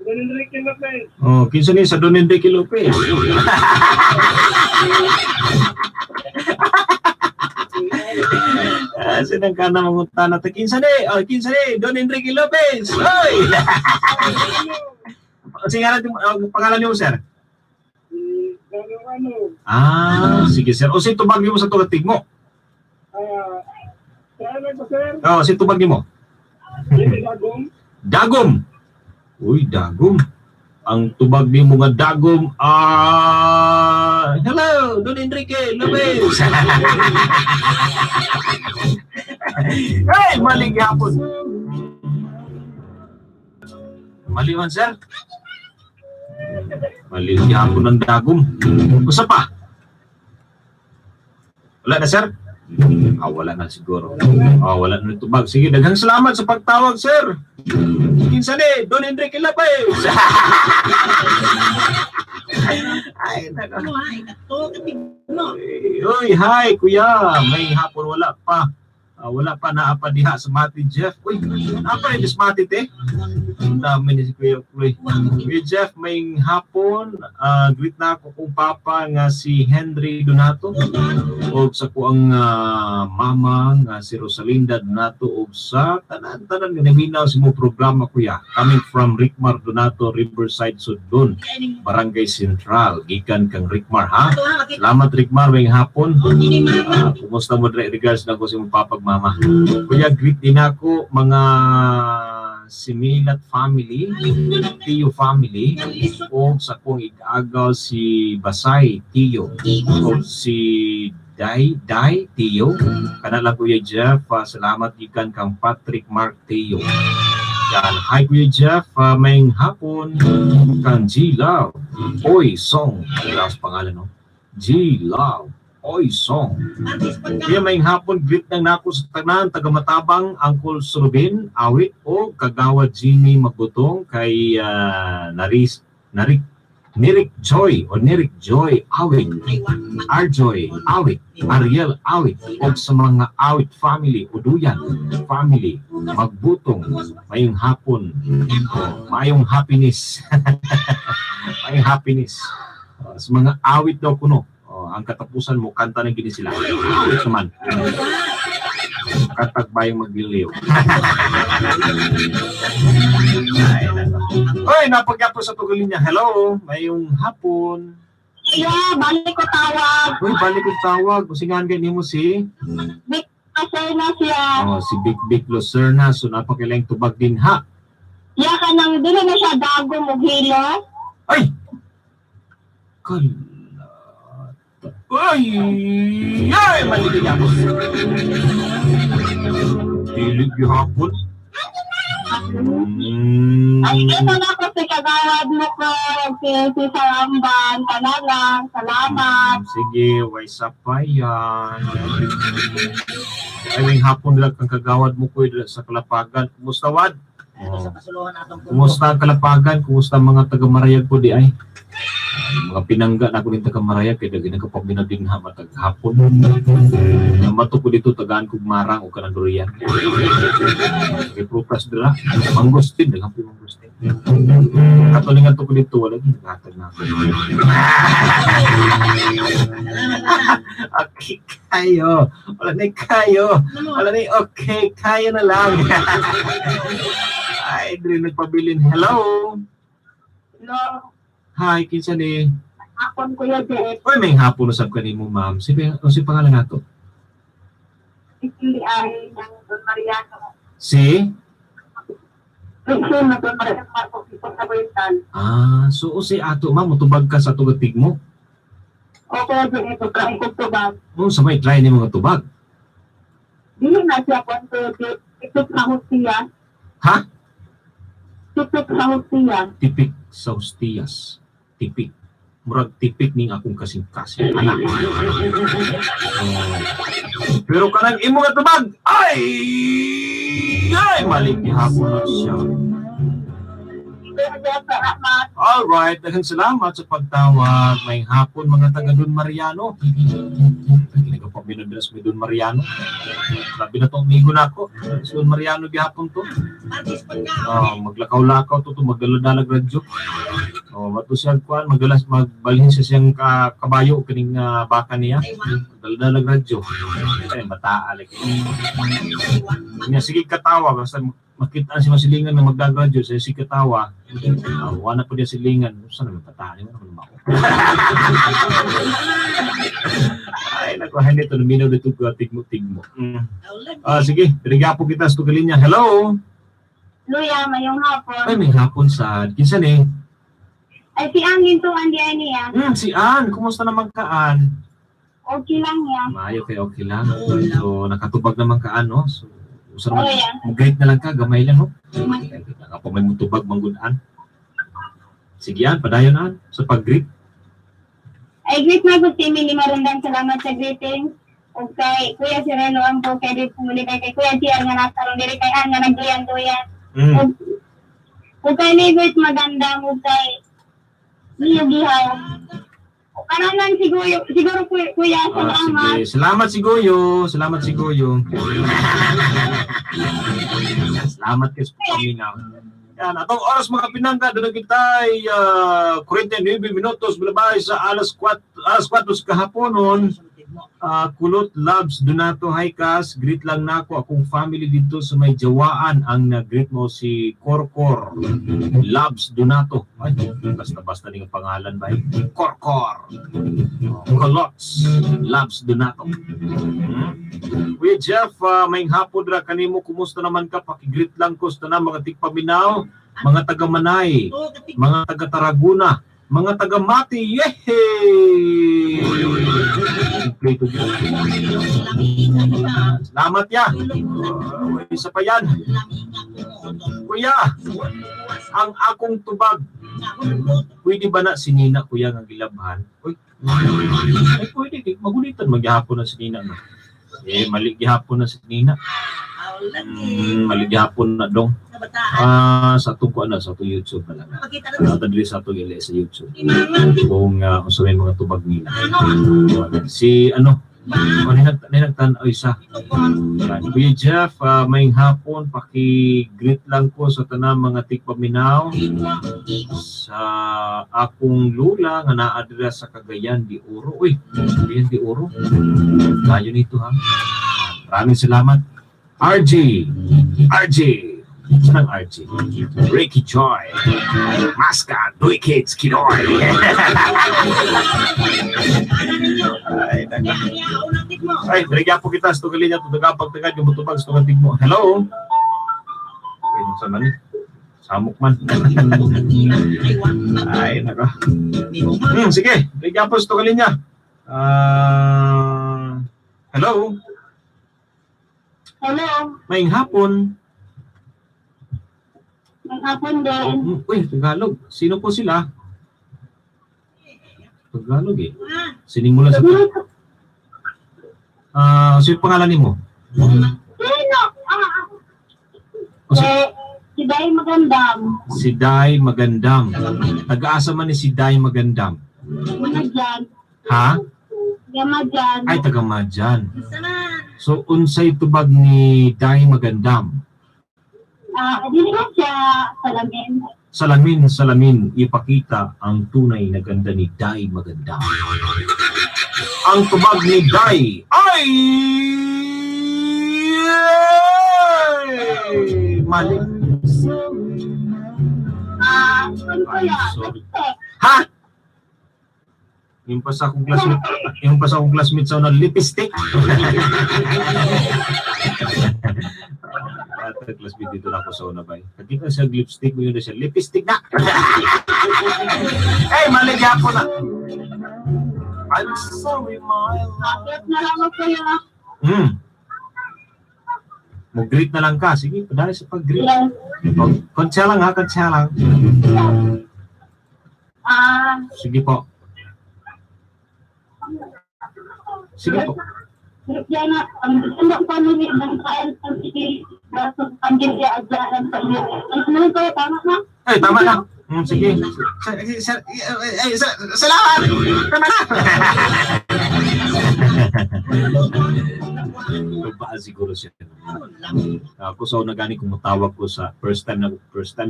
[SPEAKER 4] Enrique Lopez.
[SPEAKER 2] Oh, kinsa ni sa Don Enrique Lopez. Ah, sinang ka na mangutana ta kinsa ni? Oh, kinsa ni? Don Enrique Lopez. Hoy. Sige nga pangalan niyo, sir.
[SPEAKER 4] Ano,
[SPEAKER 2] Ah, sige sir. O si tubag nimo sa tugatig mo.
[SPEAKER 4] ah, saan ko sir?
[SPEAKER 2] Oh, si tubag nimo.
[SPEAKER 4] Jimmy Dagong.
[SPEAKER 2] Dagom. Uy, dagom. Ang tubag nimo nga dagom ah Hello, Don Enrique Lopez. Hey, mali gihapon. Mali man, sir. Mali gihapon ng dagom. Usa pa. Wala na, sir? Ah, wala na siguro. Ah, wala na tubag. Sige, daghang salamat sa pagtawag, sir. Kinsa ni Don Enrique Lopez. Ay, nako.
[SPEAKER 1] Ano ha? Ikato, katigmo.
[SPEAKER 2] Uy, hi, kuya. May hapon, wala pa. Ah, wala pa naa pa diha sa Mati Jeff. Uy, naa pa rin sa Mati, te. Ang dami ni si Kuya Kuy. Kuya Jeff, may hapon. Ah, greet na ako kong papa nga si Henry Donato o sa kuang mama nga si Rosalinda Donato o sa tanan-tanan nga naminaw sa mo programa, kuya. Coming from Rickmar Donato, Riverside, Sudlon, Barangay Central. Gikan kang Rickmar, ha?
[SPEAKER 1] Ito ha, makita.
[SPEAKER 2] Salamat, Rickmar, may hapon.
[SPEAKER 1] Kini mama.
[SPEAKER 2] Ah, kumusta mo dre? Regards na ko sa imong papag mama. Kuya, greet din ako mga Similat family, Tio family, o sa kong igagaw si Basay Tio, o si Dai Dai Tio. Kana lang, Kuya Jeff, salamat gikan kang Patrick Mark Tio. Yan. Hi, Kuya Jeff, may hapon kang G Love Oy Song. Ang lakas pangalan, no? G Love Oy Song.
[SPEAKER 1] Artis pagka.
[SPEAKER 2] Kuya, may hapon, greet nang nako sa tanan, taga Matabang, Uncle Surubin, Awit o Kagawa Jimmy Magbutong kay Naris Narik Nirik Joy o Nirik Joy Awit,
[SPEAKER 1] Ay, wa.
[SPEAKER 2] Arjoy Awit, Ariel Awit o sa mga Awit family, Uduyan family, Magbutong, mayong hapon, o, mayong happiness. Mayong happiness. O, sa mga awit daw kuno. O, ang katapusan mo, kanta na gini sila. Awit naman. Katagbayang magliliw. Ay, nako. Oy, napagyapo sa tugalin niya. Hello, mayong hapon.
[SPEAKER 3] Kuya, balik ko tawag.
[SPEAKER 2] Uy, balik kong tawag. Usingan kay nimo si
[SPEAKER 3] Kasi na siya.
[SPEAKER 2] Oh, si Big Big Lucerna. So napakailang tubag din ha.
[SPEAKER 3] Ya ka nang dili na siya dagom og hilo.
[SPEAKER 2] Ay! Kalata. Ay! Ay! Mali gihapon. Dili gihapon.
[SPEAKER 3] Ay, ito na ko si kagawad mo ko, si Saramban, Kanalang, salamat.
[SPEAKER 2] Sige, way sa yan. Ay, may hapon lang kang kagawad mo ko sa Kalapagan. Kumusta, Wad?
[SPEAKER 1] Ito sa pasuluhan atong pundo.
[SPEAKER 2] Kumusta ang Kalapagan? Kumusta ang mga taga Marayag po di ay? Ay, mga pinangga na ko din taga Marayag kay daghan kapag binadinha matag hapon. Namato ko dito tagaan kog marang o kanang durian. Kay prutas dira, mangosteen, daghan po mangosteen. Kato ko dito wala gid naghatag na ako.
[SPEAKER 1] Salamat ha.
[SPEAKER 2] Okay kayo. Wala na kayo.
[SPEAKER 1] Ano?
[SPEAKER 2] Wala na okay kayo na lang. Ay, diri nagpabilin. Hello.
[SPEAKER 3] Hello,
[SPEAKER 2] Hi, kinsa ni?
[SPEAKER 3] akon Kuya Jeff,
[SPEAKER 2] Uy, may hapon usab kanimo, ma'am. Si o si pangalan nato?
[SPEAKER 3] hindi ay ng Don Mariano.
[SPEAKER 2] Si?
[SPEAKER 3] Hindi na Don Mariano Marcos, ito sa Buental.
[SPEAKER 2] Ah, so o si ato, ma'am, mutubag ka sa tugatig mo.
[SPEAKER 3] Okay, Jeff, ito try ko tubag.
[SPEAKER 2] Oh, sa may try ni mga tubag.
[SPEAKER 3] Dili na siya kung Jeff, ito sa hutiya.
[SPEAKER 2] Ha?
[SPEAKER 3] Ito sa hutiya.
[SPEAKER 2] Tipik sa hostiyas. Tipik. Murag tipik ning akong kasing-kasing. Anak. Oh. Pero kanang imo nga tubag, ay! Ay, mali gihapon na siya.
[SPEAKER 3] Kuya Jeff, salamat.
[SPEAKER 2] Alright, daghang salamat sa pagtawag. May hapon mga taga Don Mariano. Nagpapabinadras may Don Mariano. Sabi na tong amigo na ako. Si Don Mariano gihapon to.
[SPEAKER 1] Artis pagka.
[SPEAKER 2] Oh, maglakaw-lakaw to magdala-dalag radyo. Oh, mato siya kuan, magdalas magbalhin siya siyang kabayo kining baka niya.
[SPEAKER 1] Ay, wa.
[SPEAKER 2] Magdala-dalag radyo. Ay, bataa lagi.
[SPEAKER 1] Ay, wa.
[SPEAKER 2] Niya sige katawa basta makita si masilingan na magdagradyo siya sige katawa. Ah, wala po niya silingan. Saan naman bataan? Wala naman ako. Ay, naku, hindi ito. Luminaw dito ko, tigmo-tigmo.
[SPEAKER 1] Aulan.
[SPEAKER 2] Ah, sige, dirigya po kita sa tugalin niya. Hello!
[SPEAKER 3] Luya, mayong hapon.
[SPEAKER 2] Ay, may hapon sa kinsan eh.
[SPEAKER 3] Ay, si Ang gintuan di ay niya.
[SPEAKER 2] Si Ann, kumusta naman ka, Ann?
[SPEAKER 3] Okay lang niya.
[SPEAKER 2] Maayo kay okay lang. So, nakatubag naman ka, Ann, no? So, usa naman,
[SPEAKER 3] Oh, yeah.
[SPEAKER 2] mag-greet na lang ka, gamay lang, no? Kapag may mutubag, manggod, Ann. Sige, Ann, padayon, Ann, sa pag-greet.
[SPEAKER 3] Ay, greet na po si Emily Marundang. Salamat sa greetings. O kay Kuya Sireno Ampo, kay Rick Muli, kay Kuya Tiar nga nasa diri kay Ann nga nagduyan-duyan. O kay Libert Magandang, o kay Mio Gihaw. O kananan siguro, siguro kuya, kuya
[SPEAKER 2] Ah,
[SPEAKER 3] salamat.
[SPEAKER 2] sige. Salamat si Goyo. Salamat si Goyo. Salamat kay sa paminaw. Yan, atong oras mga pinangka, doon na kita ay 49 minutos bilabay sa alas 4, alas 4 sa kahaponon. Kulot Loves Donato Haykas, greet lang nako akong family dito sa may jawaan ang nag-greet mo si Korkor Loves Donato. Ay, basta-basta ning pangalan ba? Eh? Korkor. Kolots Loves Donato. Kuya Jeff, may hapon ra kanimo, kumusta naman ka? Paki-greet lang ko sa tanan mga tigpaminaw, mga taga-Manay,
[SPEAKER 1] Oh, katig
[SPEAKER 2] mga taga-Tarragona, mga taga-Mati. Yehey! Kompleto yun. Salamat ya. Isa pa yan. Kuya, ang akong tubag, pwede ba na si Nina kuya nga gilabhan? Uy, ay pwede, di, magulitan maghapon na si Nina. No? Eh, mali gihapon na si Nina. Mali gihapon na dong. Ah, sa atong kuan na, sa atong YouTube na lang. Sa atong diri sa atong ili sa YouTube. Kung unsa may mga tubag nila. Si ano, ano ninagtan ay isa. Yan. Kuya Jeff, may hapon, paki-greet lang ko sa tanang mga tigpaminaw sa akong lula nga naa dira sa Cagayan de Oro. Uy, Cagayan de Oro. Layo nito ha. Maraming salamat. RJ, RJ, saan ang RJ? Ricky Joy, Masca, Duy Kids, Kinoy. Ay, nako. Ay, dirigya po kita sa tugalinya, tutuga pagtagad, yung mutubag sa tugatig mo. Hello? Ay, saan man eh? Samok man. Ay, nako. Sige, dirigya po sa tugalinya. Ah, hello?
[SPEAKER 3] Hello,
[SPEAKER 2] Maing hapon.
[SPEAKER 3] ang hapon din.
[SPEAKER 2] Uy, Tagalog. Sino po sila? Tagalog eh. Sining mula sa... Ah, sino pangalan nimo?
[SPEAKER 3] Sino? Ah,
[SPEAKER 2] O, si,
[SPEAKER 3] eh, si Day Magandang.
[SPEAKER 2] si Dai Magandam. Taga-asa man ni si Dai Magandam.
[SPEAKER 3] Mga dyan.
[SPEAKER 2] Ha?
[SPEAKER 3] Gama dyan.
[SPEAKER 2] Ay, taga Madyan. So, unsay tubag ni Dai Magandam?
[SPEAKER 3] Ah, dili ba siya salamin?
[SPEAKER 2] Salamin, salamin, ipakita ang tunay na ganda ni Dai Magandam. Ang tubag ni Dai ay... Mali.
[SPEAKER 3] Ah, ano
[SPEAKER 2] Ay,
[SPEAKER 3] kuya?
[SPEAKER 2] sorry.
[SPEAKER 3] Lipstick.
[SPEAKER 2] Ha? Yung pa sa akong classmate, yung pa sa akong classmate sa una, lipstick. At classmate dito na ako sa una bay. Pagkita siya lipstick, mo yun na siya, lipstick na! Hey, mali gyapon na! I'm sorry, my love.
[SPEAKER 3] Akit na lang ako kuya.
[SPEAKER 2] Mo-greet na lang ka. Sige, padali sa pag-greet.
[SPEAKER 3] Yes.
[SPEAKER 2] Konsya lang ha, konsya lang.
[SPEAKER 3] Ah,
[SPEAKER 2] Sige po. Sige po.
[SPEAKER 3] yan na, ang gusto ko ni ng kain ang sige, ang sige adyan sa iyo. Ano ko tama na?
[SPEAKER 2] Eh, tama na. Sige. Salamat! Tama na! Lubaan siguro siya. Ako sa una gani kung matawag ko sa first time na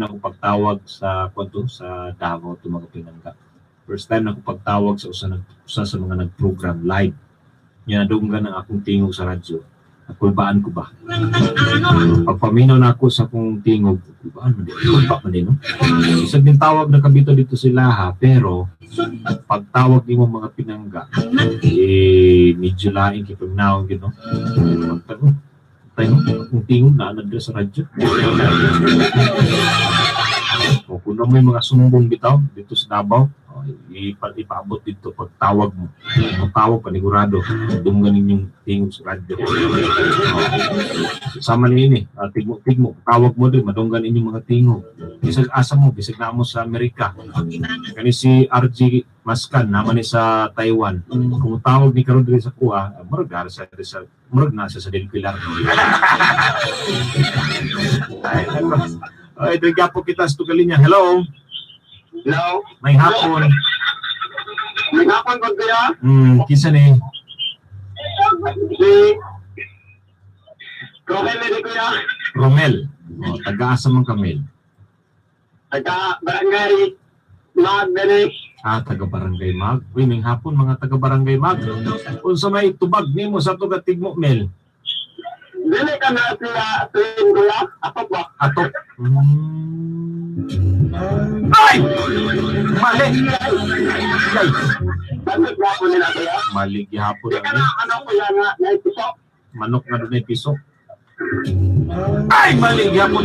[SPEAKER 2] ako pagtawag sa kwanto sa Davao to mga pinangga. First time na ako pagtawag sa usa sa mga nag-program live. Nya nadunggan ang akong tingog sa radyo. Nakulbaan ko ba? Pagpaminaw na ako sa akong tingog, kulbaan man di. Kulba man di, no? Isang din tawag na kabito dito sila ha, pero pagtawag nimo mga pinangga, eh, medyo laing kay paminaw gyud no. Pagtanong, tayo, akong tingog na anad sa radyo. O kung may mga sumbong bitaw dito sa Davao, o, ipaabot dito pag tawag mo. Ang tawag panigurado, dunggan ninyong tingog sa radyo. O, sama ni ini, tigmo tigmo, tawag mo din, madunggan inyong mga tingog. Bisag asa mo, bisag na mo sa Amerika. Kani si RG Maskan naman ni sa Taiwan. Kung tawag ni karon diri sa kuha, murag na sa murag na siya sa Del Pilar. Ay, nako. Ay, diri po kita sa tugalinya. Hello.
[SPEAKER 4] Hello?
[SPEAKER 2] May hapon.
[SPEAKER 4] May hapon ko kuya.
[SPEAKER 2] Kinsa ni?
[SPEAKER 4] Si Romel ni kuya.
[SPEAKER 2] Romel. Oh, taga-asa man Kamel.
[SPEAKER 4] Taga Barangay Magdali.
[SPEAKER 2] Ah, taga Barangay Mag. Uy, may hapon mga taga Barangay Mag. Unsa may tubag nimo sa tuga tigmo, Mel?
[SPEAKER 4] Dili ka na siya tuwing kuya. Ako ba?
[SPEAKER 2] Atok. Ay! Mali! Ay!
[SPEAKER 4] Bakit nga po nila kuya?
[SPEAKER 2] Mali gihapon
[SPEAKER 4] Di
[SPEAKER 2] ang
[SPEAKER 4] ka na ano kuya nga naipisok.
[SPEAKER 2] Manok na doon ay pisok. Ay! Mali gihapon!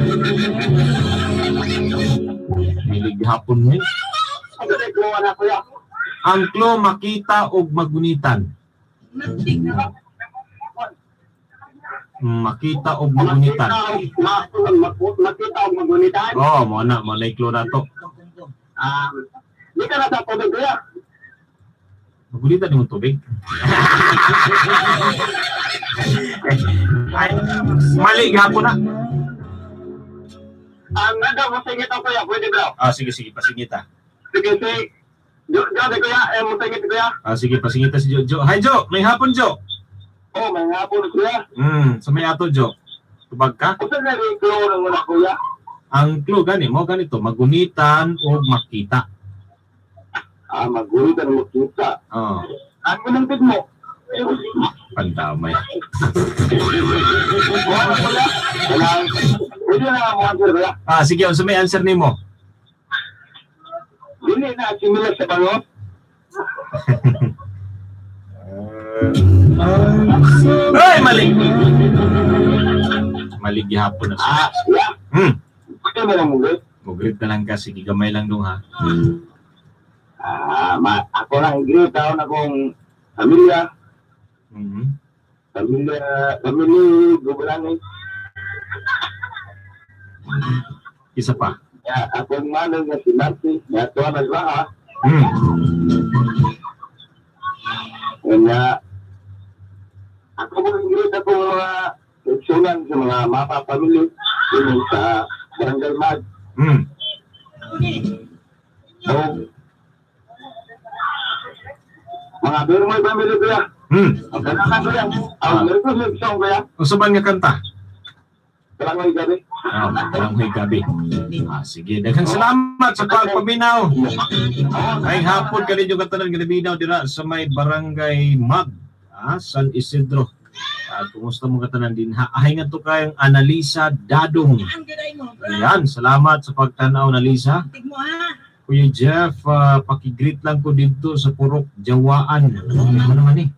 [SPEAKER 2] Mali gihapon ni.
[SPEAKER 4] Ano na kuha na kuya?
[SPEAKER 2] Ang klo makita og magunitan. Makita og magunitan.
[SPEAKER 4] Makita og magunitan.
[SPEAKER 2] Oh, mo na klo na to.
[SPEAKER 4] Di ka na sa tubig kuya.
[SPEAKER 2] Magunitan imong tubig. Ay, mali gihapon na.
[SPEAKER 4] Ang nanda mo singit ako kuya, pwede bro.
[SPEAKER 2] Ah, sige sige, pasingita.
[SPEAKER 4] Sige, sige. Jo, Jo, di kuya, eh, mo singit kuya.
[SPEAKER 2] Ah, sige, pasingita si Jojo. Hi Jo, may hapon Jo.
[SPEAKER 4] Oh, may hapon kuya.
[SPEAKER 2] Sa may ato Jo. Tubag ka?
[SPEAKER 4] Usa na rin kloro mo na kuya.
[SPEAKER 2] Ang clue gani mo ganito, magunitan o makita.
[SPEAKER 4] Ah, magunitan mo kita.
[SPEAKER 2] Oh,
[SPEAKER 4] Ang unang mo.
[SPEAKER 2] pandamay.
[SPEAKER 4] Wala kuya. Wala. Pwede na mo answer kuya.
[SPEAKER 2] Ah, sige, unsa may answer nimo?
[SPEAKER 4] Dili na similar sa bango.
[SPEAKER 2] Ay, mali. Mali gihapon na siya.
[SPEAKER 4] Ah, yeah. Pwede mo na mo greet.
[SPEAKER 2] Mo-greet na lang ka, sige, gamay lang dong ha.
[SPEAKER 4] Ah, ma ako lang i-greet taon akong pamilya, pamilya, pamilya Gubulangay.
[SPEAKER 2] Isa pa.
[SPEAKER 4] Ya, akong manong nga si Marcy, nga tuwa naglaha. Nga ako mo i-greet akong mga kaigsunan sa mga mapa pamilya ini sa Barangay Mag. So, mga Bermoy family kuya. Ang kanakan kuya. Ang meron ko song kuya.
[SPEAKER 2] Unsa man nga kanta?
[SPEAKER 4] Kalangoy gabi.
[SPEAKER 2] Ah, Kalangoy gabi. Ah, sige, daghang salamat sa pagpaminaw. Ay hapon kaninyo katanan nga naminaw dira sa may Barangay Mag, ah, San Isidro. At kumusta mo katanan din ha? Ay nga to kayang Analisa Dadong. Ayan, salamat sa pagtanaw, Analisa. Kuya Jeff, paki-greet lang ko dito sa Purok Jawaan. Ano naman eh?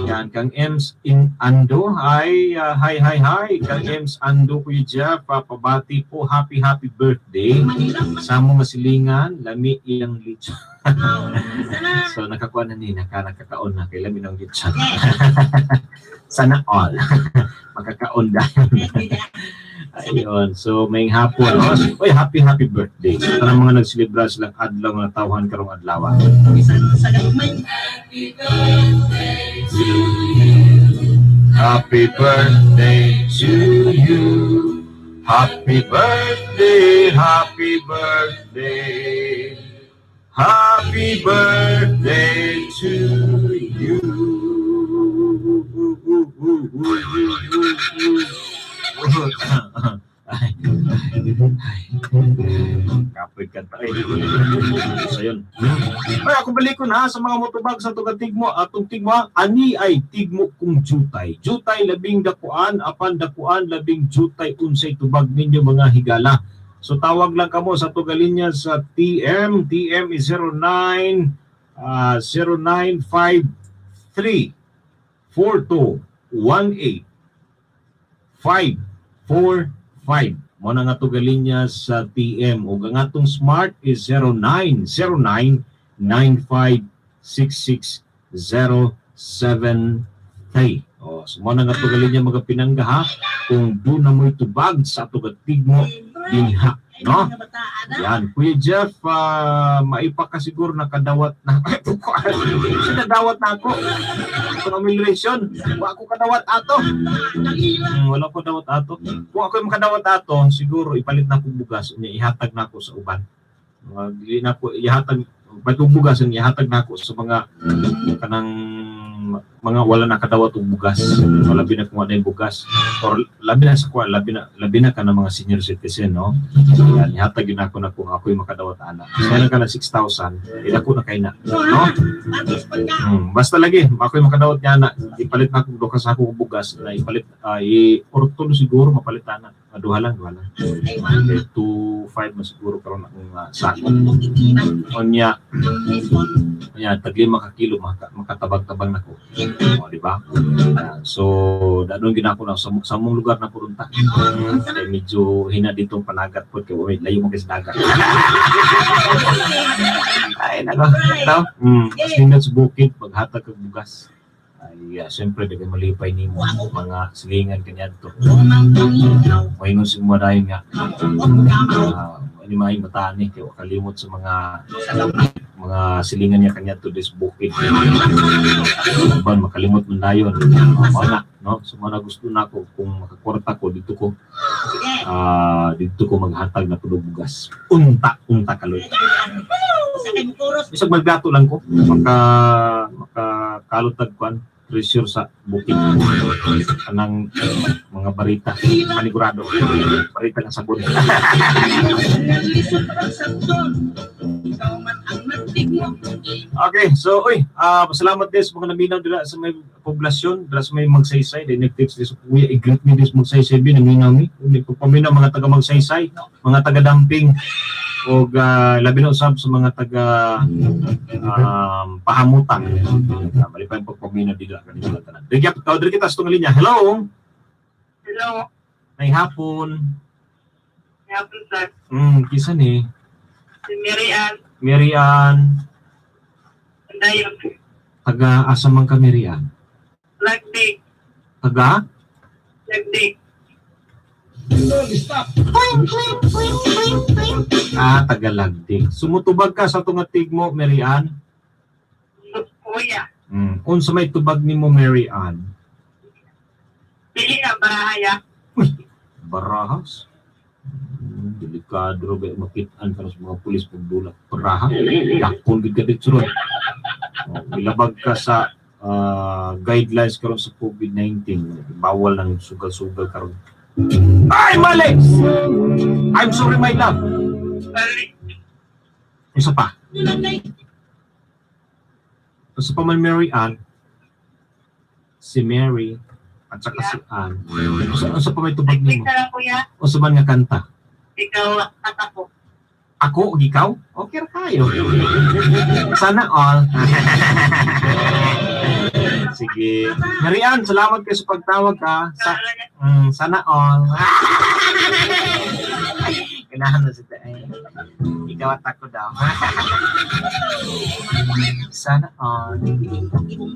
[SPEAKER 2] Yan, kang Ems in Ando. Hi, hi, hi, hi. Kang Ems Ando, Kuya Jeff, pabati po. Happy, happy birthday. Sa mga silingan, lami ilang lechon. So, nakakuha na ni, nakakaon na. Kay lami ng lechon. Sana all. Makakaon dahil. Ayun. So, may hapon. Oh. Uy, happy, happy birthday. Sa tanang mga nagselebra silang adlaw nga tawhan karong adlaw. Happy birthday to you. Happy birthday, happy birthday. Happy birthday to you. Ay, ay, kapoy ka ta. Ay, so yun. Ay, ako balik ko na sa mga motobag sa tuga tigmo. Atong tigmo, ani ay tigmo kung jutay. Jutay labing dakuan, apan dakuan labing jutay unsay tubag ninyo mga higala. So tawag lang kamo sa tugalinya sa TM. TM is 09 0953 4218 545. Mo na nga to galinya sa TM ug ang atong Smart is 0909 9566 073. Oh, so mo na nga to galinya, mga pinangga, ha, kung duna mo'y tubag sa ato tigmo dinha, no? Yan, Kuya Jeff, maipa ka siguro nakadawat na. Sino dawat na ako? Itong amelioration, wa ako kadawat ato. Wala ko dawat ato. Kung ako yung makadawat ato, siguro ipalit na akong bugas, unya ihatag na ako sa uban. Mga dili na ako ihatag, palit og bugas, unya ihatag na ako sa mga kanang mga wala nakadawat og bugas. O labi na kung wala yung bugas. Or labi na sa kuwa, labi na ka ng mga senior citizen, no? Yan, ihatag yun ako na kung ako'y makadawat ana. So, na ka na 6,000, ilako na kay na. No? Basta lagi, ako'y makadawat niya na, ipalit na akong duha sa akong bugas, na ipalit, i ortol siguro mapalit ana. Duha lang, duha lang. Okay, 2.5 na siguro karon akong sako. Unya, unya, tag 5 ka kilo, makatabang-tabang na ko. O, di ba? So, dadon ginako na sa mong lugar na purunta. Kaya medyo hina dito ang panagat po kay wait, layo mo kay sa dagat. Ay, nako. Ito, mas nindot sa bukid, maghatag kag bugas. Ay, siyempre, daghan malipay nimo mga silingan kaniadto. Moingon si mo dayon nga, ani may bataan ni kay wa kalimot sa mga silingan niya kaniadto dis bukid. Ban makalimot man dayon. Mao na, no? So mao na gusto nako kung makakwarta ko dito ko dito ko maghatag na puno bugas. Unta, unta kaloy. Bisag magplato lang ko, makakalot tag kwan treasure sa bukid. Kanang mga barita, panigurado. Barita nga sabon.
[SPEAKER 1] Ikaw man ang nagtigmo.
[SPEAKER 2] Okay, so uy, salamat din sa mga naminaw dila sa may poblasyon, dila sa may Magsaysay, di nag-text din sa kuya, i-greet me this Magsaysay bi naminaw mi. Umi paminaw mga taga Magsaysay, mga taga Damping og labi na usab sa mga taga Pahamutan. Malipay ang pagpaminaw dila kanila tanan. Diri ka diri kita sa tunga linya. Hello.
[SPEAKER 3] Hello.
[SPEAKER 2] May hapon.
[SPEAKER 3] Hapon, sir.
[SPEAKER 2] Kisa ni
[SPEAKER 3] Si Mary Ann.
[SPEAKER 2] Mary Ann,
[SPEAKER 3] Dayon.
[SPEAKER 2] Taga asa man ka, Mary Ann?
[SPEAKER 3] Lagdi.
[SPEAKER 2] Taga
[SPEAKER 3] Lagdi.
[SPEAKER 1] Stop.
[SPEAKER 2] Ah, Tagalagdi. Sumutubag ka sa tunga tigmo, Mary Ann.
[SPEAKER 3] Kuya.
[SPEAKER 2] Unsa may tubag nimo, Mary Ann?
[SPEAKER 3] Pili na barahaya.
[SPEAKER 2] Barahas. Delikado ba makitaan ka na sa mga pulis pagdulak. Baraha. Dakon gid ka dito ron. Oh, milabag ka sa guidelines karon sa COVID-19. Bawal ng sugal-sugal karon. Ay, mali! I'm sorry, my love.
[SPEAKER 3] Sorry.
[SPEAKER 2] Isa pa. Isa pa man, Mary Ann. Si Mary at saka si Ann. Unsa pa may tubag
[SPEAKER 3] Lagdi
[SPEAKER 2] nimo?
[SPEAKER 3] ka lang, kuya.
[SPEAKER 2] Unsa man nga kanta?
[SPEAKER 3] Ikaw at ako.
[SPEAKER 2] Ako ug ikaw? Okay ra kayo. Sana all. Sige. Mary Ann, salamat kayo sa pagtawag ka. Sana all. Ganahan na sila eh. Ikaw at ako daw. Sana all.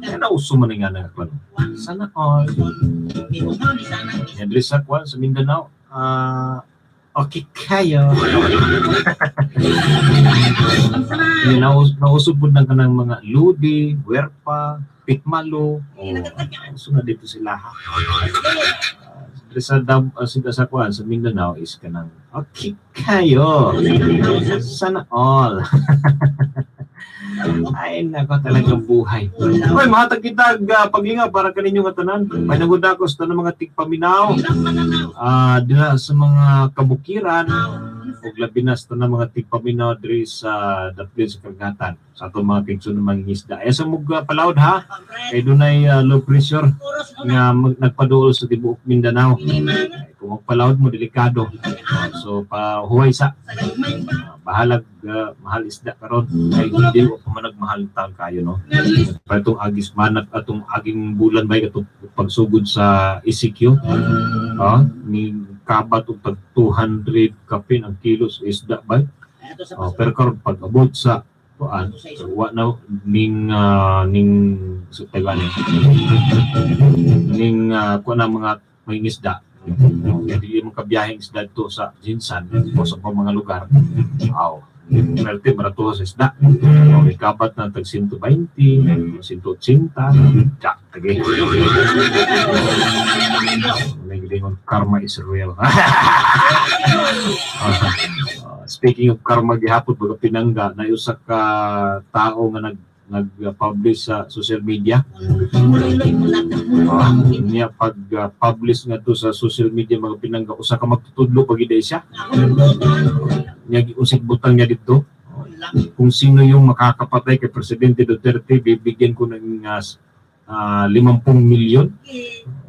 [SPEAKER 2] Kaya nauso man nga na klaro. Sana all. Yan diri sa kwan sa Mindanao. Ah, okay kayo. Yun, nauso pud ng kanang mga ludi, werpa, pitmalo. Oh, nauso na dito sila ha. Diri sa dam sa kwan sa Mindanao is kanang okay kayo. Sana all. Ay, nako talagang buhay. Uy, mahatag kita paglinga para kaninyo nga tanan. Panagod ako sa tanang mga tigpaminaw. Dira sa mga kabukiran ug labi na sa tanang mga tigpaminaw diri sa dapit sa kargatan sa atong mga kaigsoon ng mangingisda. Ay sa mug palawd ha, kay dunay low pressure nga nagpaduol sa tibuok Mindanao. Ay, kung magpalawd mo delikado. Oh, so pahuway sa bahalag mahal isda karon kay hindi wa pa man nagmahal ang taon kayo, no. Para itong agis manat atong aging bulan ba atong pagsugod sa ECQ. Ah, ni Kabat og tag 200 kapin ang kilo sa isda ba?
[SPEAKER 1] Ato sa
[SPEAKER 2] Oh, pero karon pag abot sa kuan, wa na ning ning sa taga ni ning kuan na mga may isda. Kaya dili mo kabiyaheng isda dito sa GenSan o sa ibang mga lugar. Aw. Pwerte barato sa isda. Okay, kabat na tag 120, 180, tsak, tage. May gilingon, karma is real. Speaking of karma, gihapon baga pinangga na usa ka tao nga nag-publish sa social media. Niya pag publish nga to sa social media, mga pinangga, usa ka magtutudlo pag siya. Niya giusig butang niya dito. Kung sino yung makakapatay kay Presidente Duterte, bibigyan ko ng 50 milyon.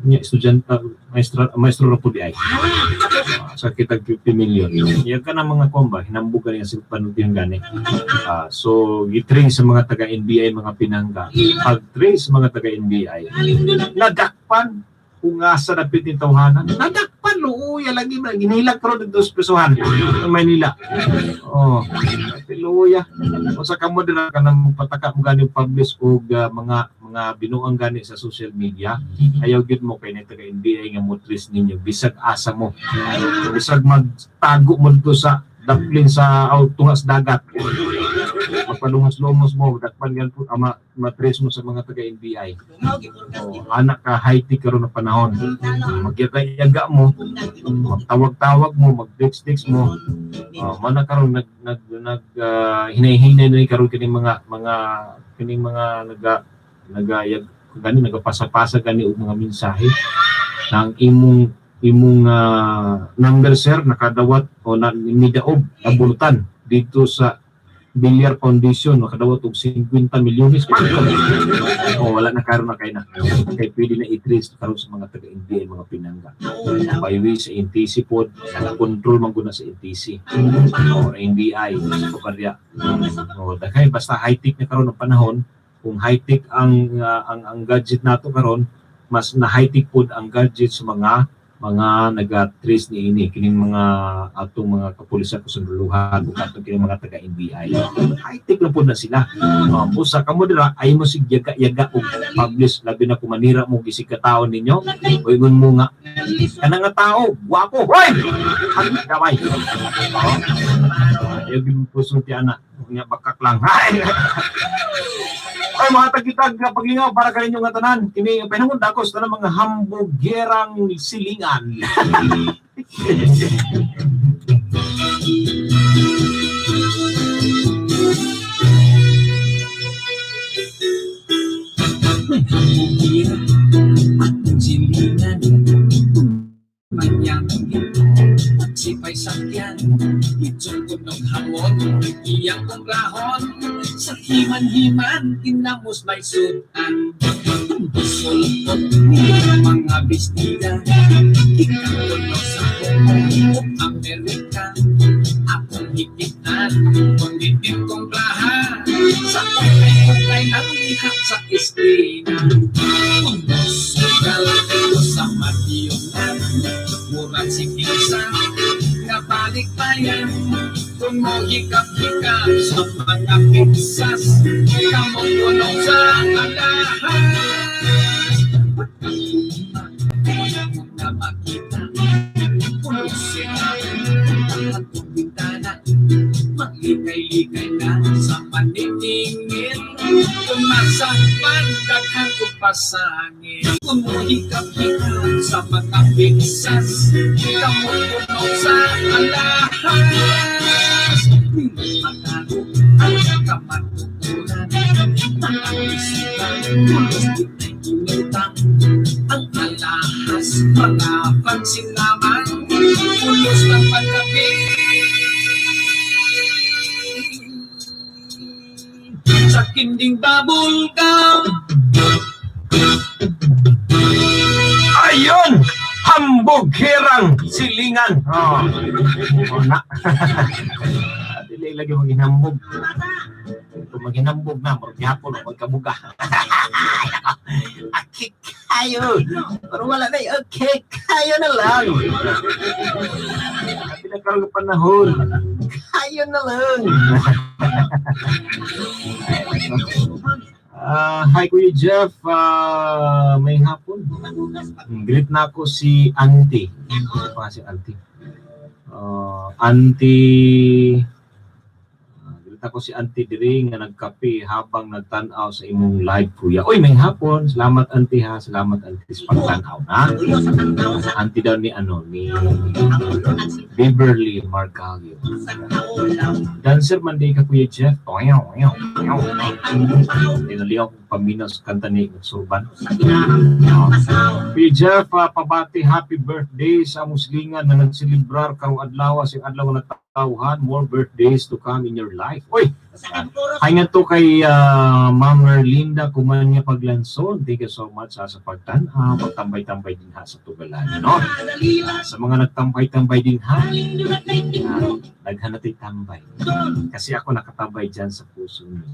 [SPEAKER 2] Niya estudyante, maestro, maestro ra po di ay. Sa kitag 50 million. Yan ka na mga komba, hinambog ka niya sa panutin gani. So, gitrace sa mga taga-NBI, mga pinangga. Pag-trace sa mga taga-NBI, nadakpan kung asa dapit ni tawhanan. Nadakpan, luuya lagi ba? Ginhilak karon dito sa presuhan sa Manila. Oh, luuya. O sa kamo dira ka nang pataka mo gani publish og mga binuang gani sa social media. Ayaw gyud mo kay ni taga NBI nga mo trace ninyo bisag asa mo. Bisag magtago mo dito sa daplin sa o tunga sa dagat. Magpalungos-lungos mo, dakpan yan po, ama, matrace mo sa mga taga NBI. Oh, anak ka high-tech karon na panahon. Magyaga-yaga mo, magtawag-tawag mo, mag-text-text mo. Oh, mana karon nag nag nag hinay-hinay na ni karon kining mga naga nagayag gani nagapasa-pasa gani og mga mensahe na ang imong imong number, sir, nakadawat o na nidaog nabulutan dito sa Villar Foundation, nakadawat og 50 milyones. O wala na karon na kay na kay pwede na i-trace karon sa mga taga NBI, mga pinangga, by way sa NTC pod, control man gud na sa NTC o NBI o karya o daghay. Basta high-tech na karon ang panahon. Kung high-tech ang gadget nato karon, mas na high-tech pod ang gadget sa mga naga-trace ni ini kining mga atong mga kapulisan, kasundalohan ug atong kining mga taga NBI. High-tech na pod na sila. Usa kamo dira ay mo sig yaga-yaga og publish, labi na kung manira mo gisig ka taon ninyo o ingon mo nga kana nga tao gwapo, hoy damay. Ayaw gid mo pusulti ana nya, bakak lang. Ay. Ay, mga tagitag nga paglingaw para kaninyo nga tanan. Kini ang panahon dakos na mga hambugerang silingan.
[SPEAKER 5] Hambugera atong silingan, manyangin sipay sakyan, itsong kunog hamon iyang kumrahon sa himan-himan kinamos may sudan. Sulpot ni mga bestida ikakuno sa buong Amerika. Akong higitan kundi din kong plaha sa ukay-ukay ng liha sa istina. Sugal ko sa madiyungan, murag si Kinsa nga balik bayan. Kung mo hikap-hikap sa mga pinsas, kamong punong sa alahas. Pagkatuma, wala mo na makita. Puno sila ang atong bintana. Maglikay-likay na sa paniningil. Tumasakpan, daghan ko pasangil. Kung mo hikap-hikap sa mga pinsas, kamong puno sa alahas. Matalo ang kamatuturan, Maang-isipan, pulos di ay inutang. Ang alahas, mga pansin lamang, pulos ng pagkapi. Sa kinding bubble gum.
[SPEAKER 2] Ayun! Hambugherang silingan. Oh. Oh, na. Dili lagi maginhambog. Ito maghinambog na, murag gihapon o magkabuga. Ay, nako. Okay kayo. Pero wala na eh. Okay kayo na lang. Pinagkaroon ng panahon. Kayo na lang. Ah, hi, Kuya Jeff. Ah, may hapon. Greet na ako si Auntie. Ano pa si Auntie? Ah, Auntie. Ah, greet ako si Auntie diri nga nagkape habang nagtan-aw sa imong live, kuya. Oy, may hapon. Salamat, Auntie, ha. Salamat, Auntie, sa pagtan-aw na.
[SPEAKER 1] Uyo sa tangtaw sa
[SPEAKER 2] Auntie daw ni ano ni
[SPEAKER 1] ang ulo nagsinta
[SPEAKER 2] Beverly Margalio.
[SPEAKER 1] sa kaulaw.
[SPEAKER 2] Dancer man di ka, Kuya Jeff. Toyaw, toyaw, toyaw.
[SPEAKER 1] May pangpaw
[SPEAKER 2] Tinaliw akong paminaw sa kanta ni Surban.
[SPEAKER 1] sa ginahang pasaw.
[SPEAKER 2] Kuya Jeff, pabati happy birthday sa muslingan na nagsilibrar karong adlaw sa adlaw nga natawhan. More birthdays to come in your life. Oy,
[SPEAKER 1] Sa kang kuros
[SPEAKER 2] hi nga to kay Ma'am Merlinda Kumanya Paglanson. Thank you so much ha, sa pagtambay-tambay din ha sa tugalan. No?
[SPEAKER 1] Dali lang
[SPEAKER 2] Sa mga nagtambay-tambay din ha,
[SPEAKER 1] galing doon at naitigmo
[SPEAKER 2] daghan natin tambay.
[SPEAKER 1] doon.
[SPEAKER 2] Kasi ako nakatabay dyan sa puso niyo.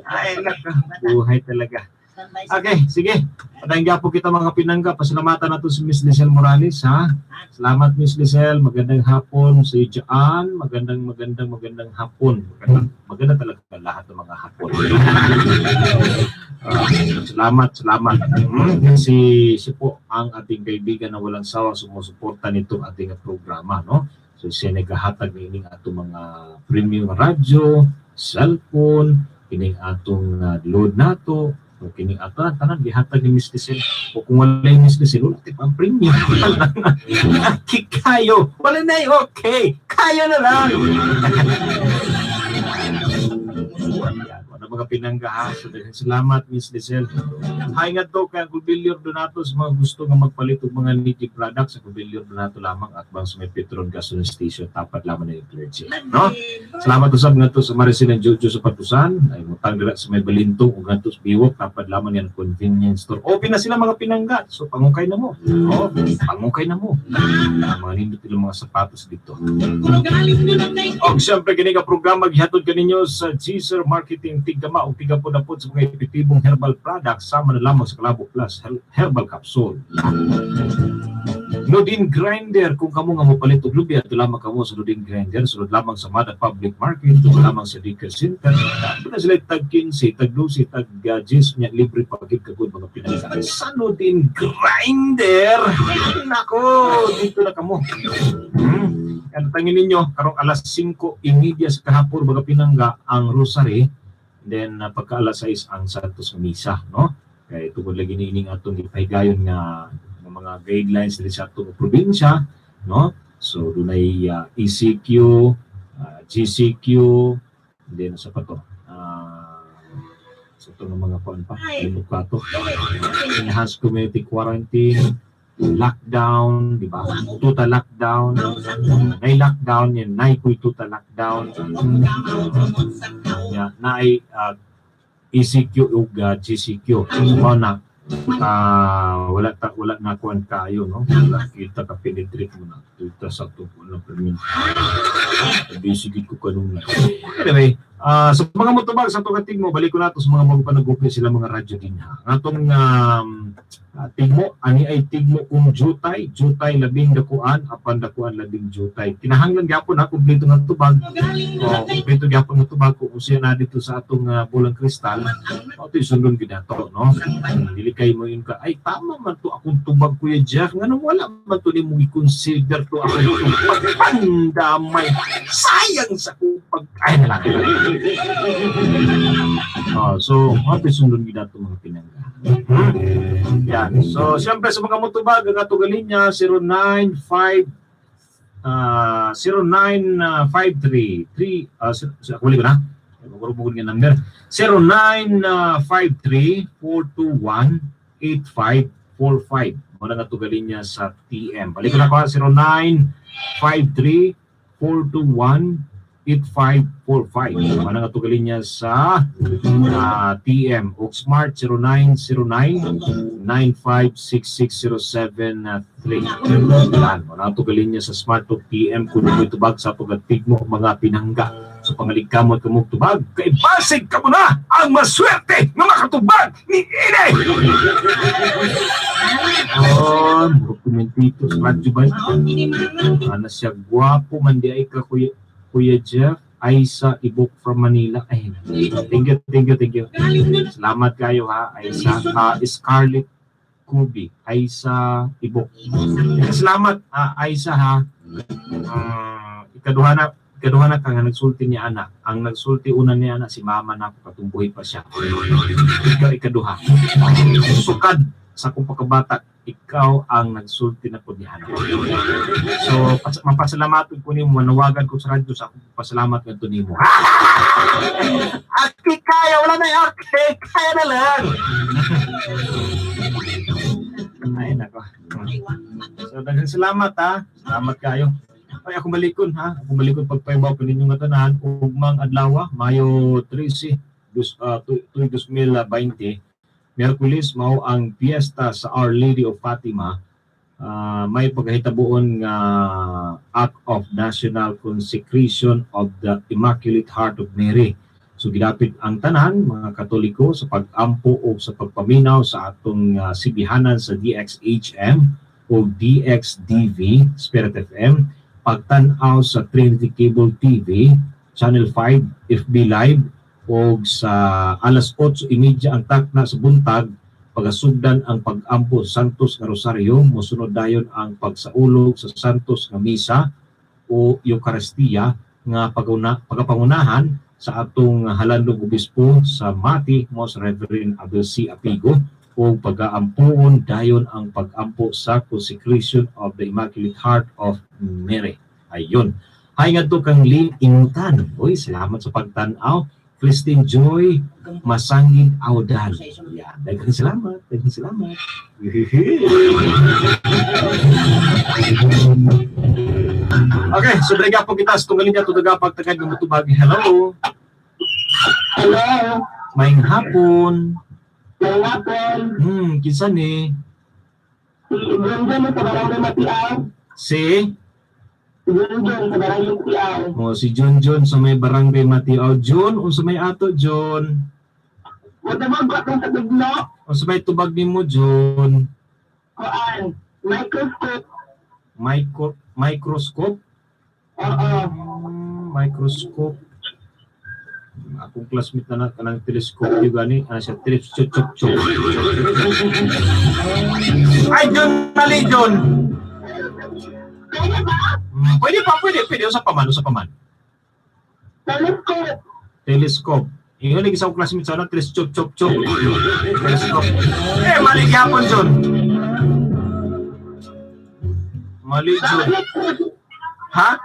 [SPEAKER 2] Ay, nako. Buhay talaga. Okay, sige. Padayon po kita, mga pinangga. Pasalamatan nato si Miss Lizelle Morales, ha? Salamat, Miss Lizelle. Magandang hapon sa iyo dyan. Magandang, magandang, magandang hapon. Magandang, maganda talaga lahat ng mga hapon. Ah, salamat, salamat. Si po ang ating kaibigan na walang sawa sumusuporta nitong ating programa, no? So siya naghahatag niining atong mga premium radyo, cellphone, kining atong load nato, o kining ato tanan gihatag ni Miss Lisel. O kung wala yung Miss Lisel, wala tipo ang premium. Aki kayo. Wala na eh, okay. Kayo na lang. Yan, wala mga pinangga ha. So, daghang salamat, Miss Lisel. Hi nga to kay Kubilyor Donato sa mga gusto nga magpalit og mga native products sa Kubilyor Donato lamang at bang sa may Petron Gasoline Station tapat lamang ng clergy. No? Salamat usab ngadto sa Maricel and Jojo sa Patusan ay mutang dira sa may Balintong ug ngadto sa Biwok tapat lamang yan convenience store. Open na sila, mga pinangga. So pangukay na mo. Oh, pangukay na mo. Ah, mga nindot ilang mga sapatos dito.
[SPEAKER 1] Kuno galing doon at naitigmo
[SPEAKER 2] Og siyempre kini ka programa gihatod kaninyo sa Gzer Marketing, tigdama og tigapod-apod sa mga epektibong herbal products sama na lamang sa Kalabo Plus Herbal Capsule. Ludin Grinder, kung kamo nga mopalit og lubi, adto lamang kamo sa Ludin Grinder, sulod lamang sa Mada Public Market, sulod lamang sa Daycare Center. Doon na sila tag 15, tag 12, tag 10 nya libre pa gid kagud, mga pinangga. Sa Ludin Grinder, nako, dito na kamo. Ang tangin ninyo, karong alas 5:30 sa kahapon, mga pinangga, ang rosary, then pagka alas 6 ang Santos Misa, no? Kay tungod lagi niining atong gipahigayon nga nga mga guidelines diri sa atong probinsya, no? So dunay ECQ, GCQ, then sa pa to. Sa itong mga kuan pa, limot ko ato. Enhanced community quarantine, lockdown, di ba? Total lockdown, nay lockdown yan, nay kuy total lockdown. Ya, naay ECQ ug GCQ. So mao na wala ta wala na kuan kayo, no? Wala kita ka penetrate mo na kita sa to na permin. Busy gid ko kanunay. Anyway, sa mga motobag sa atong tigmo, balik ko nato sa mga mga panagupli sila mga radyo din ha. Ang atong tigmo, ani ay tigmo kung jutay, jutay labing dakuan, apan dakuan labing jutay. Kinahanglan gyapon ha, kumpleto nga tubag. O, kumpleto gyapon nga tubag kung usiya na dito sa atong bulang kristal. O, ito sundon gyud nato, no? Dili kay mo yun ka, "Ay, tama man to akong tubag, Kuya Jeff. Nganong wala man to nimo i-consider to akong tubag? Pandamay. Sayang sa akong pag..." Ay, na lang. Oh, so, ato sundon gyud nato, mga pinangga. Yan. So, siyempre sa mga motobag, ang ato linya 095 0953 3 ako ko na. Magurubugod nga number 0953 421 8545. Wala nga to linya sa TM. Balik ko na ko 0953 421 8545. Manang ato linya sa TM ug Smart 0909 9566073. Yan, mo na ato linya sa Smart ug TM kung mo'y tubag sa ato tigmo mga pinangga. Sa pangaligkamot kamog tubag, kay basig kamo na ang maswerte nga makatubag ni Ine! Oh, murag komentito sa radyo ba? Ana siya, gwapo man di ay ka, Kuya, Kuya Jeff. Aisa Ibok from Manila. Ay, thank you, thank you, thank you. Salamat kayo ha, Aisa. Scarlett Kubi, Aisa Ibok. Salamat, Aisa ha. Ikaduha na ka nga nagsulti niya ana. Ang nagsulti una niya ana si mama na ako katumbuhi pa siya. Ikaw ikaduha. Sukad sa akong pagkabata, ikaw ang nagsulti na po niya ana. So, mapasalamatan ko nimo, manawagan ko sa radyo sa akong pasalamat ngadto nimo. Aki kaya, wala na yung aki, kaya na lang. Ay, nako. So, daghang salamat ha. Salamat kayo. Ay, akong balikon ha. Akong balikon pagpahibaw ko ninyo nga tanan. Ugmang adlaw, Mayo 13, 2020, Miyerkules, mao ang piyesta sa Our Lady of Fatima. May pagkahitabuon nga Act of National Consecration of the Immaculate Heart of Mary. So gilapit ang tanan mga Katoliko sa pag-ampo o sa pagpaminaw sa atong sibihanan sa DXHM o DXDV Spirit FM, pagtan-aw sa Trinity Cable TV Channel 5, FB Live o sa alas 8:30 ang takna sa buntag, pagasugdan ang pag-ampo sa Santos nga Rosario, mosunod dayon ang pagsaulog sa Santos nga Misa o Eucharistia nga pagapangunahan sa atong halandong obispo sa Mati, Most Reverend Abel C. Apigo, o pag-aampoon dayon ang pag-ampo sa consecration of the Immaculate Heart of Mary. Ayun. Hay ngadto kang Lynn Ingutan. Uy, salamat sa pagtan-aw. Christine Joy Masangin Audan. Yeah, daghang salamat, daghang salamat. Okay, so dali po kita sa tunggalin niya tudaga pagtagad ng mutubag. Hello.
[SPEAKER 3] Hello.
[SPEAKER 2] Maayong hapon.
[SPEAKER 3] Maayong hapon.
[SPEAKER 2] Kinsa ni?
[SPEAKER 3] Si Junjun sa Barangay Matiaw.
[SPEAKER 2] Si
[SPEAKER 3] Si Junjun sa Barangay Matiaw.
[SPEAKER 2] Oh, si John John sa may Barangay Matiaw. John, unsa may ato John?
[SPEAKER 3] Matubag ba kang sa tigno?
[SPEAKER 2] Unsa may tubag nimo John?
[SPEAKER 3] Kuan. Microscope.
[SPEAKER 2] Microscope?
[SPEAKER 3] Oo.
[SPEAKER 2] Microscope. Akong classmate na na kanang telescope yung gani, ana siya telescope chop chop. Ay, John, mali John.
[SPEAKER 3] Kaya ba?
[SPEAKER 2] Pwede pa, pwede, pwede. Usa pa man, usa pa man.
[SPEAKER 3] Telescope.
[SPEAKER 2] Telescope. Ingon lagi sa akong classmate sa telescope chop chop. Telescope. Eh, mali gyapon John. Mali John. Ha?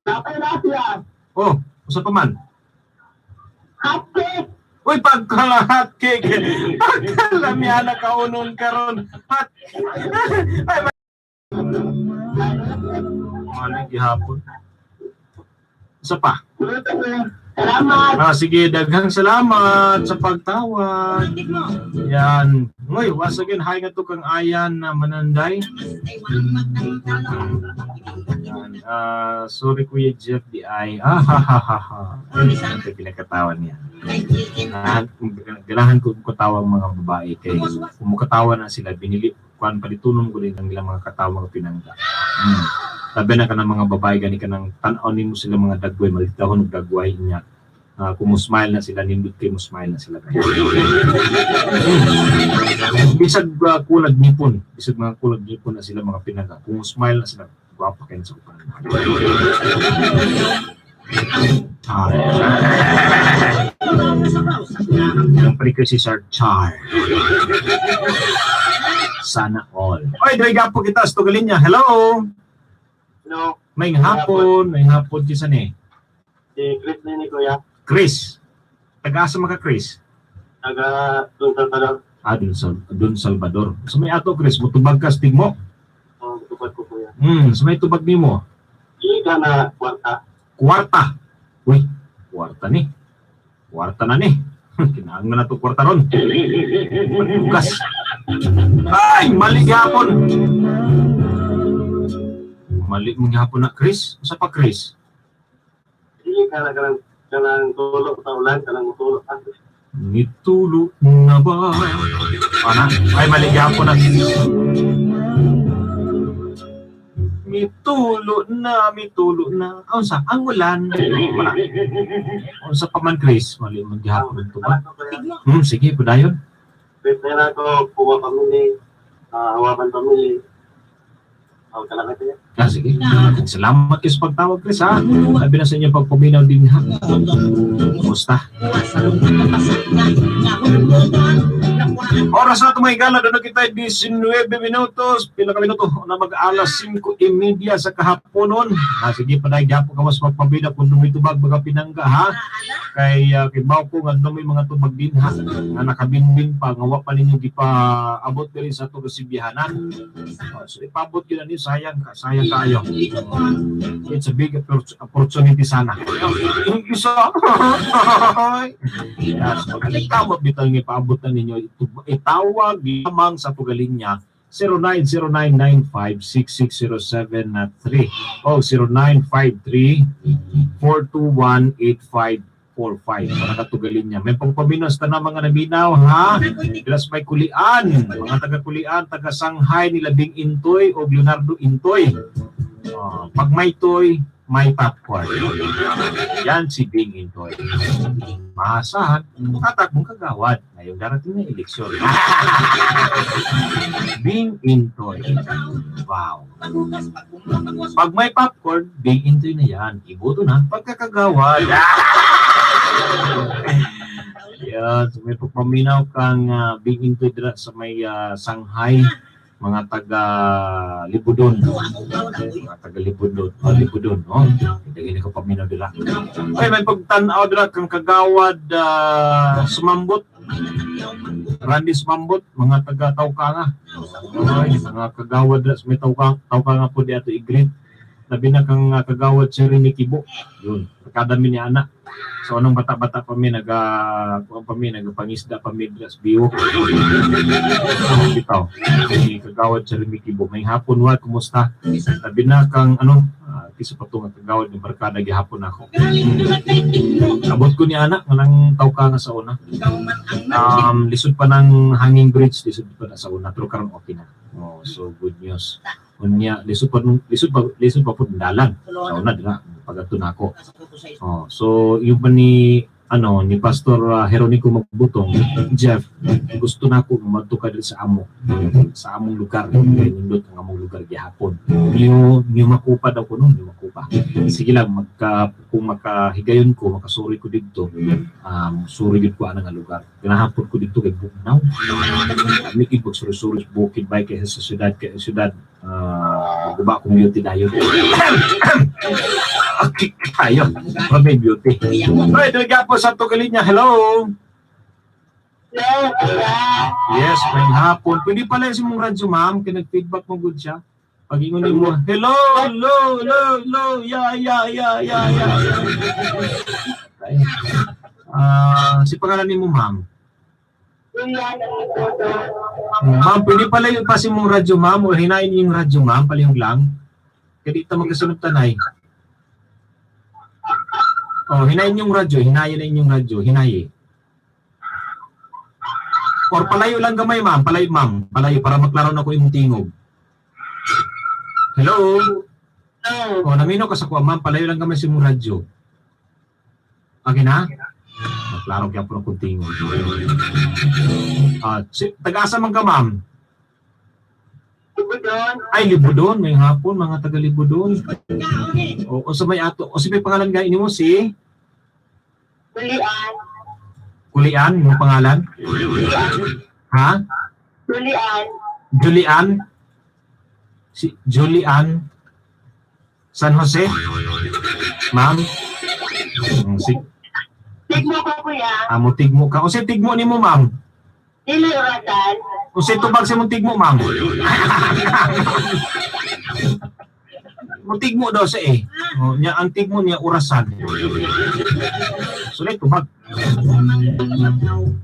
[SPEAKER 3] Okay na siya.
[SPEAKER 2] Oh, usa pa man.
[SPEAKER 3] Hot cake.
[SPEAKER 2] Uy, pagkala hot cake. Pagkala miya na kaunon karon. Hot. Ay, mali gihapon. Isa pa.
[SPEAKER 3] Salamat.
[SPEAKER 2] Ah, sige, daghang salamat sa pagtawag. Yan. Ngoy, once again, hi nga to kang Ayan na Mananday. Yan. Ah, sorry Kuya Jeff di ay. Ah, ha, ha, ha, ha. Ay, ito pinakatawan niya. Ganahan, ganahan ko katawa ang mga babae kay kung mukatawa na sila binili kuan palitunon ko din ang ilang mga katawa mga pinangga. Labi na ka ng mga babae gani ka ng tan-aw nimo sila mga dagway malitahon og dagway niya. Kung mo smile na sila nindot kay mo smile na sila. Bisag kulag ngipon, bisag mga kulag ngipon na sila mga pinangga. Kung mo smile na sila, gwapa kayo sa upan. Char. Yung pre si Sir Char. Sana all. Oy, dahil po kita sa tugalin niya. Hello!
[SPEAKER 4] Hello,
[SPEAKER 2] May hapon, may hapon kisa ni.
[SPEAKER 4] si Chris na ni Kuya.
[SPEAKER 2] Chris. Taga-asa maka Chris?
[SPEAKER 4] Taga Don Salvador.
[SPEAKER 2] Ah, dun Salvador. Sa may ato Chris, mutubag ka stigmo.
[SPEAKER 4] Ang tupad ko, Kuya.
[SPEAKER 2] Sa may tubag nimo.
[SPEAKER 4] Hindi ka na kwarta.
[SPEAKER 2] Kwarta. Uy, kwarta ni. Kwarta na ni. Kinahanglan na to kwarta ron. Pagbugas. Ay, mali gihapon. Mali mo gihapon na, Chris. Usa pa, Chris?
[SPEAKER 4] Dili ka na kanang kanang tulo sa ulan, kanang tulo ka.
[SPEAKER 2] Nitulo na ba? Ana? Ay, mali gihapon na. Mitulo na, mitulo na. Unsa? Ang ulan. Wala. Unsa pa man, Chris? Mali mo gihapon to ba?
[SPEAKER 1] Tigmo.
[SPEAKER 2] Sige, padayon.
[SPEAKER 4] Pwede na ako, kuha pamili, hawakan pamili. Oh, kalamat niya.
[SPEAKER 2] Ah, sige. Salamat kayo sa pagtawag, Chris, ha? Sabi na sa inyo pagpaminaw din, ha? Kumusta? Oras na tumahigala, doon na kita 19 minutos, pila ka minuto, na mag-alas 5:30 sa kahaponon. Ah, sige, paday, gyapo ka mas magpabida kung dumitubag mga pinangga, ha? Kay, kay baw ko, nga may mga tubag din, ha? Nga nakabinbin pa, nga wa pa ninyo gipaabot diri sa ato kasibihanan. Ah, so, ipabot yun na niyo, sayang ka, sayang kayo. It's a big opportunity sana. Yung isa, yes, pagkalikawag bitaw nga ipaabot na ninyo, itawag lamang sa pugalinya 0909956607 o 0953-421-8545. Para katugalin niya. May pagpaminos na mga naminaw, ha? Dilas may kulian. Mga taga-kulian, taga-Shanghai nila Bing Intoy o Leonardo Intoy. Ah, pag may toy, may popcorn. Yan si Bing Intoy. Maasahan, tatakbong kagawad ngayong darating na eleksyon. Bing Intoy. Wow. Pag may popcorn, Bing Intoy na yan. Iboto na pagkakagawad. Yan. So may pagpaminaw kang Bing Intoy dira sa may Shanghai, mga taga Libudon. Mga taga Libudon. Oh, Libudon, no? Hindi na ko paminaw dira. Ay, may pagtanaw dira kang kagawad Sumambot. Randy Sumambot, mga taga Taukanga. Ay, mga kagawad dira sa may Taukanga po di ato i-greet. Labi na kang kagawad si Rene Kibo. Yun, kadami ni anak. So anong bata-bata pa mi naga kuan pa mi nagapangisda pa mi dira sa Biwo. Oh, bitaw. Si kagawad si Rene Kibo. May hapon wa, kumusta? Labi na kang ano, kisa pa to nga kagawad ni barkada gihapon ako. Abot ko ni anak nang tawka nga sa una. Lisod pa ng hanging bridge, lisod pa na sa una, pero karon okay na. Oh, so good news. Unya, lisod pa pud dalan sa una dira pag-adto nako. Oh, so yung ba ni ano ni Pastor Jeronico Magbutong, Jeff, gusto na ako umadto ka diri sa amo, sa among lugar, kay nindot ang among lugar gihapon. New New Makupa daw kuno, New Makupa. Sige lang magka kung makahigayon ko, makasuri ko didto. Suri gid ko ana nga lugar. Ganahan ko didto kay bugnaw. Kami gid magsuri-suri sa bukid bay kaysa sa syudad kay syudad. Guba akong beauty dayon. Okay, kayo. May beauty. Ay, dalaga po sa Tugalinya. Hello!
[SPEAKER 3] Hello, kuya.
[SPEAKER 2] Yes, may hapon. Pwede pala yung mong radyo, ma'am. Kaya nag-feedback mo good siya. Pag ingon mo, hello, hello, hello, hello, yeah, yeah, yeah, yeah, yeah, yeah. Ay. Ah, si pangalan ni mo, ma'am.
[SPEAKER 3] Julian, ang ito.
[SPEAKER 2] Ma'am, pwede pala yung pasi mong radyo, ma'am, o hinain yung radyo, ma'am, palihog lang. Kaya di ta magkasunod tanay. Oh, hinain yung radyo, hinayin na yung radyo, hinayi. Or palayo lang gamay, ma'am, palayo, ma'am, palayo para maklaro na ko yung tingog. Hello?
[SPEAKER 3] Hello.
[SPEAKER 2] Oh, namino ka sa kuha, ma'am, palayo lang gamay sa imong radyo. Okay na? Maklaro kaya po ng tingog. Ah, si, taga-asa man ka, ma'am?
[SPEAKER 3] Ibudon.
[SPEAKER 2] Ay, Libudon. May hapon, mga taga Libudon. O sa may ato. O si may pangalan ga mo si
[SPEAKER 3] Julian.
[SPEAKER 2] Kulian, yung pangalan? Ha?
[SPEAKER 3] Julian.
[SPEAKER 2] Julian? Si Julian San Jose? Ma'am? Si
[SPEAKER 3] Tigmo ko, kuya.
[SPEAKER 2] amo tigmo ka. O si tigmo nimo, ma'am?
[SPEAKER 3] Dili orasan.
[SPEAKER 2] O si tubag sa imong tigmo, ma'am? Mutigmo daw siya eh. Oh, niya, ang tigmo niya orasan. Sulit, tubag.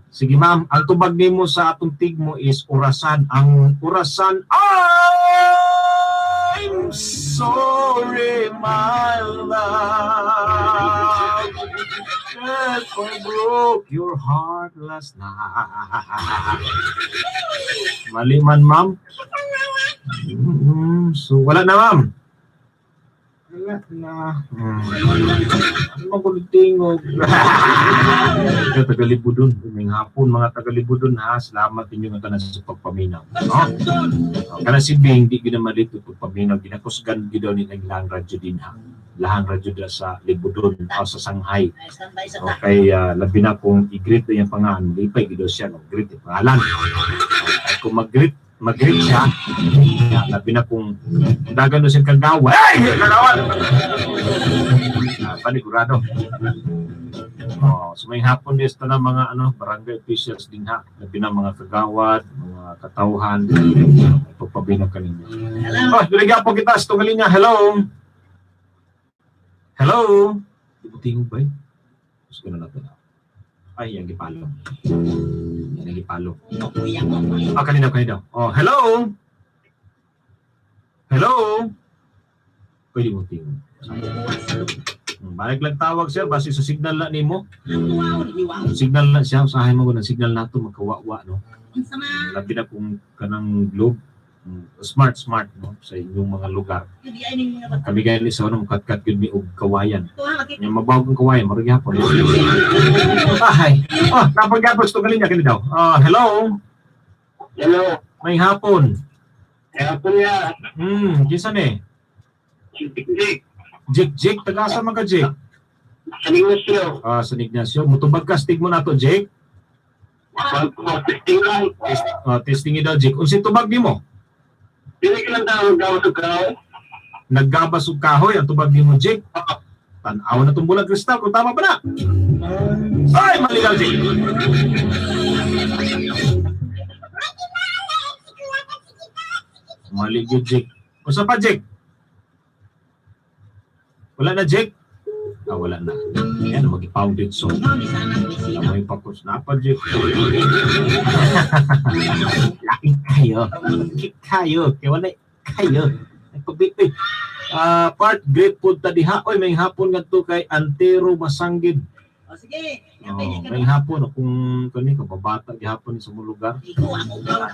[SPEAKER 2] Sige ma'am, ang tubag nimo sa atong tigmo is orasan. Ang orasan, I'm sorry, my love, that I broke your heart last night. Mali man, ma'am. So, wala na, ma'am. Wala na. Ano man kung tingog? Ikaw, taga-Libudon. May hapon, mga taga-Libudon, ha. Salamat ninyo nga tanan sa pagpaminaw. No? Oh, kana si Bing, di gina malito pagpaminaw. Ginakusgan gid daw ni naglang radyo din, ha. Lahang radyo dira sa Libudon o sa Shanghai. Okay, labi na kung i-greet na yung pangalan. Lipay gid daw siya, no? Greet yung pangalan. Okay, kung mag-greet siya, ya, labi na kung dagan do siya kagawa. Ay! Kagawan! Panigurado. Oh, so may hapon din na mga ano barangay officials din ha. Labi na mga kagawad, mga katawhan, pagpabinag kaninyo. Oh, dili po kita sa tunga linya. Hello. Hello. Tingog ba? Gusto ko na natin. Ay, yan gipalo. Yan ang gipalo. Ah, kanina, kanina. Oh, hello. Hello. Pwede mo tingog. Balik lang tawag sir, base sa signal na nimo. Signal na siya, usahay mo ng signal nato magkawawa no. Labi na kung kanang globe smart smart no sa inyong mga lugar. Kami gani sa unang kat-kat gyud mi og kawayan. Nya mabawag ang kawayan, murag gyapon. Ay. Oh, napagyapon sa tunga linya kini daw. Ah, hello.
[SPEAKER 4] Hello.
[SPEAKER 2] May hapon.
[SPEAKER 4] Kaya po niya.
[SPEAKER 2] Kinsa ni?
[SPEAKER 4] Si Jake.
[SPEAKER 2] Jake, Jake, taga-asa man ka, Jake?
[SPEAKER 4] Sa Ignacio.
[SPEAKER 2] Ah, San Ignacio. Mutubag ka, stig mo na to, Jake.
[SPEAKER 4] Testing lang.
[SPEAKER 2] Ah, testing daw, Jake. Unsay tubag nimo?
[SPEAKER 4] Dili ka lang tawag gawas og kahoy.
[SPEAKER 2] Naggabas og kahoy ang tubag nimo, Jake. Tan-aw na tong bulag kristal kung tama pa na. Ay, mali daw, Jake. Mali gyud, Jake. Usa pa, Jake? Wala na, Jake? Ah, wala na. Ayan, mag-pounded song. Wala mo yung pakos na pa, Jake. Laki kayo. Laki kayo. Kaya wala kayo. Nagpabit, ah, part great food ta diha. Oy, may hapon ngadto kay Antero Masanggid.
[SPEAKER 1] O sige,
[SPEAKER 2] Oh, may hapon kung kani kababata gihapon sa mong lugar.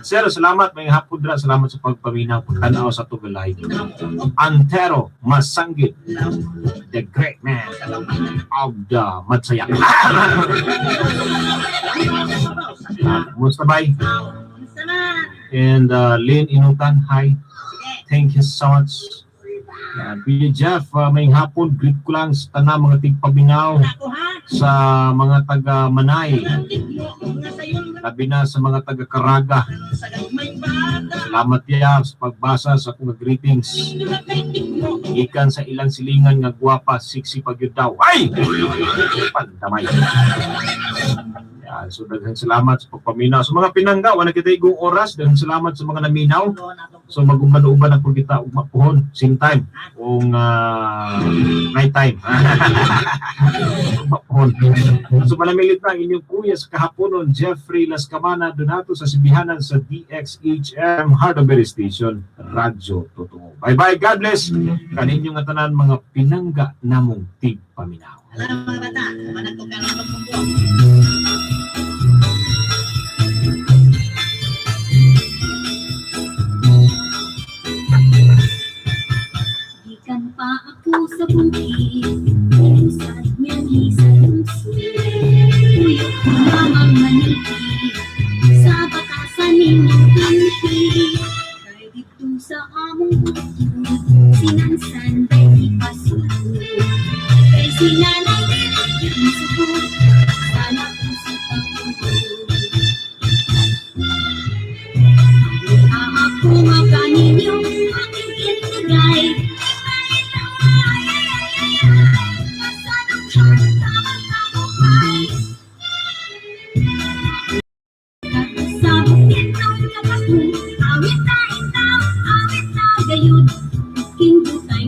[SPEAKER 2] Sir, salamat may hapon dra. Salamat sa pagpaminaw pagtan-aw sa tugalay. Antero Masanggid, the great man of the Matsaya. Musta bay? And Lynn Inutan, hi. Thank you so much. Kuya Jeff, may hapon, greet ko lang sa tanang mga tigpaminaw sa mga taga Manay, labi na sa mga taga Caraga. Salamat ya sa pagbasa sa akong greetings. Gikan sa ilang silingan nga gwapa, sexy pagyud daw. Ay! Pandamay. Yan, so daghang salamat sa pagpaminaw. Sa mga pinangga, wala kita igong oras. Daghang salamat sa mga naminaw. So maguman-uban ako kita ugma puhon same time kung night time. Ugma puhon. So malamilit na ang inyong kuya sa kahaponon, Jeffrey Lascamana Donato sa sibihanan sa DXHM Hardaway Station, Radyo Totoo. Bye-bye. God bless. Kaninyo nga tanan mga pinangga namong tigpaminaw.
[SPEAKER 1] Alam mga bata, kumanag ko ka ng magpupo.
[SPEAKER 6] Gikan pa ako sa bukid, Usad niyan sa lungsod. Uyok ko lamang maniki, sa batasan ninyong pinti. Kay dito sa among bukid, sinansan day di pasugod. Kay sinanay dili sugod, sana kung sa pagugod. Ako nga kaninyo, aking kinigay. Awit na itaw, awit na gayud, king butay.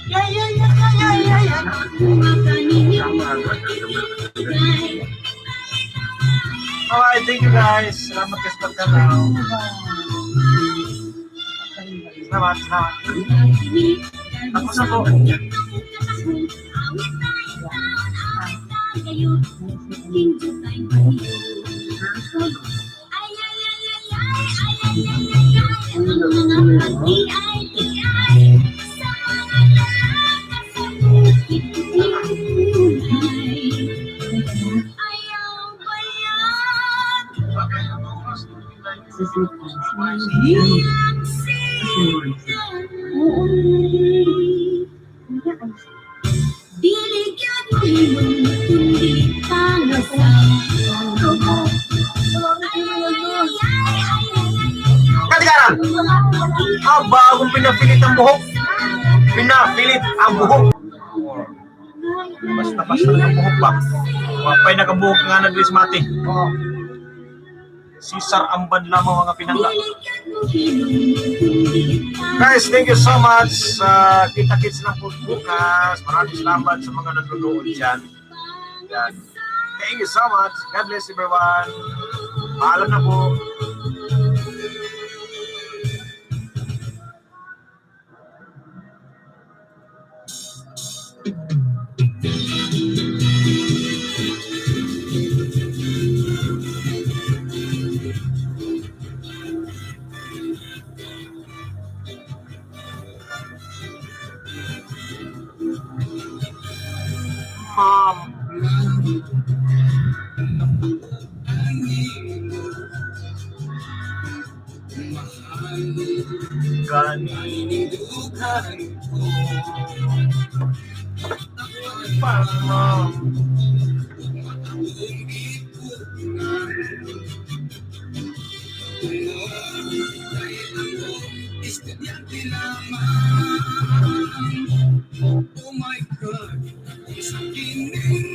[SPEAKER 1] Yeah, yeah, yeah, yeah, yeah, yeah, yeah.
[SPEAKER 6] Ako makaninyo makikinigay.
[SPEAKER 2] Alright, thank you guys. Salamat kasi pagkatao. Salamat, salamat. Tapos na po.
[SPEAKER 6] Ayaw bayag Diligyan mo hinong kundi pangasawa. Ay, ay, ay, ay, ay, ay, ay, ay, ay.
[SPEAKER 2] Katigaran! Ah, bagong pinapilit ang buhok. Pinapilit ang buhok. Basta-basta lang ang buhok ba? Wapay nakabuhok nga na Luis Mati. Cesar Amban lamang mga pinangga.
[SPEAKER 6] Diligyan mo hinong kundi
[SPEAKER 2] Guys, thank you so much. Kita-kits na po bukas. Maraming salamat sa mga nanonood dyan. Yan. Thank you so much. God bless everyone. Paalam na po. Mom. Gani. Pa, mom.
[SPEAKER 5] Estudyante lamang. Oh my God, sa kining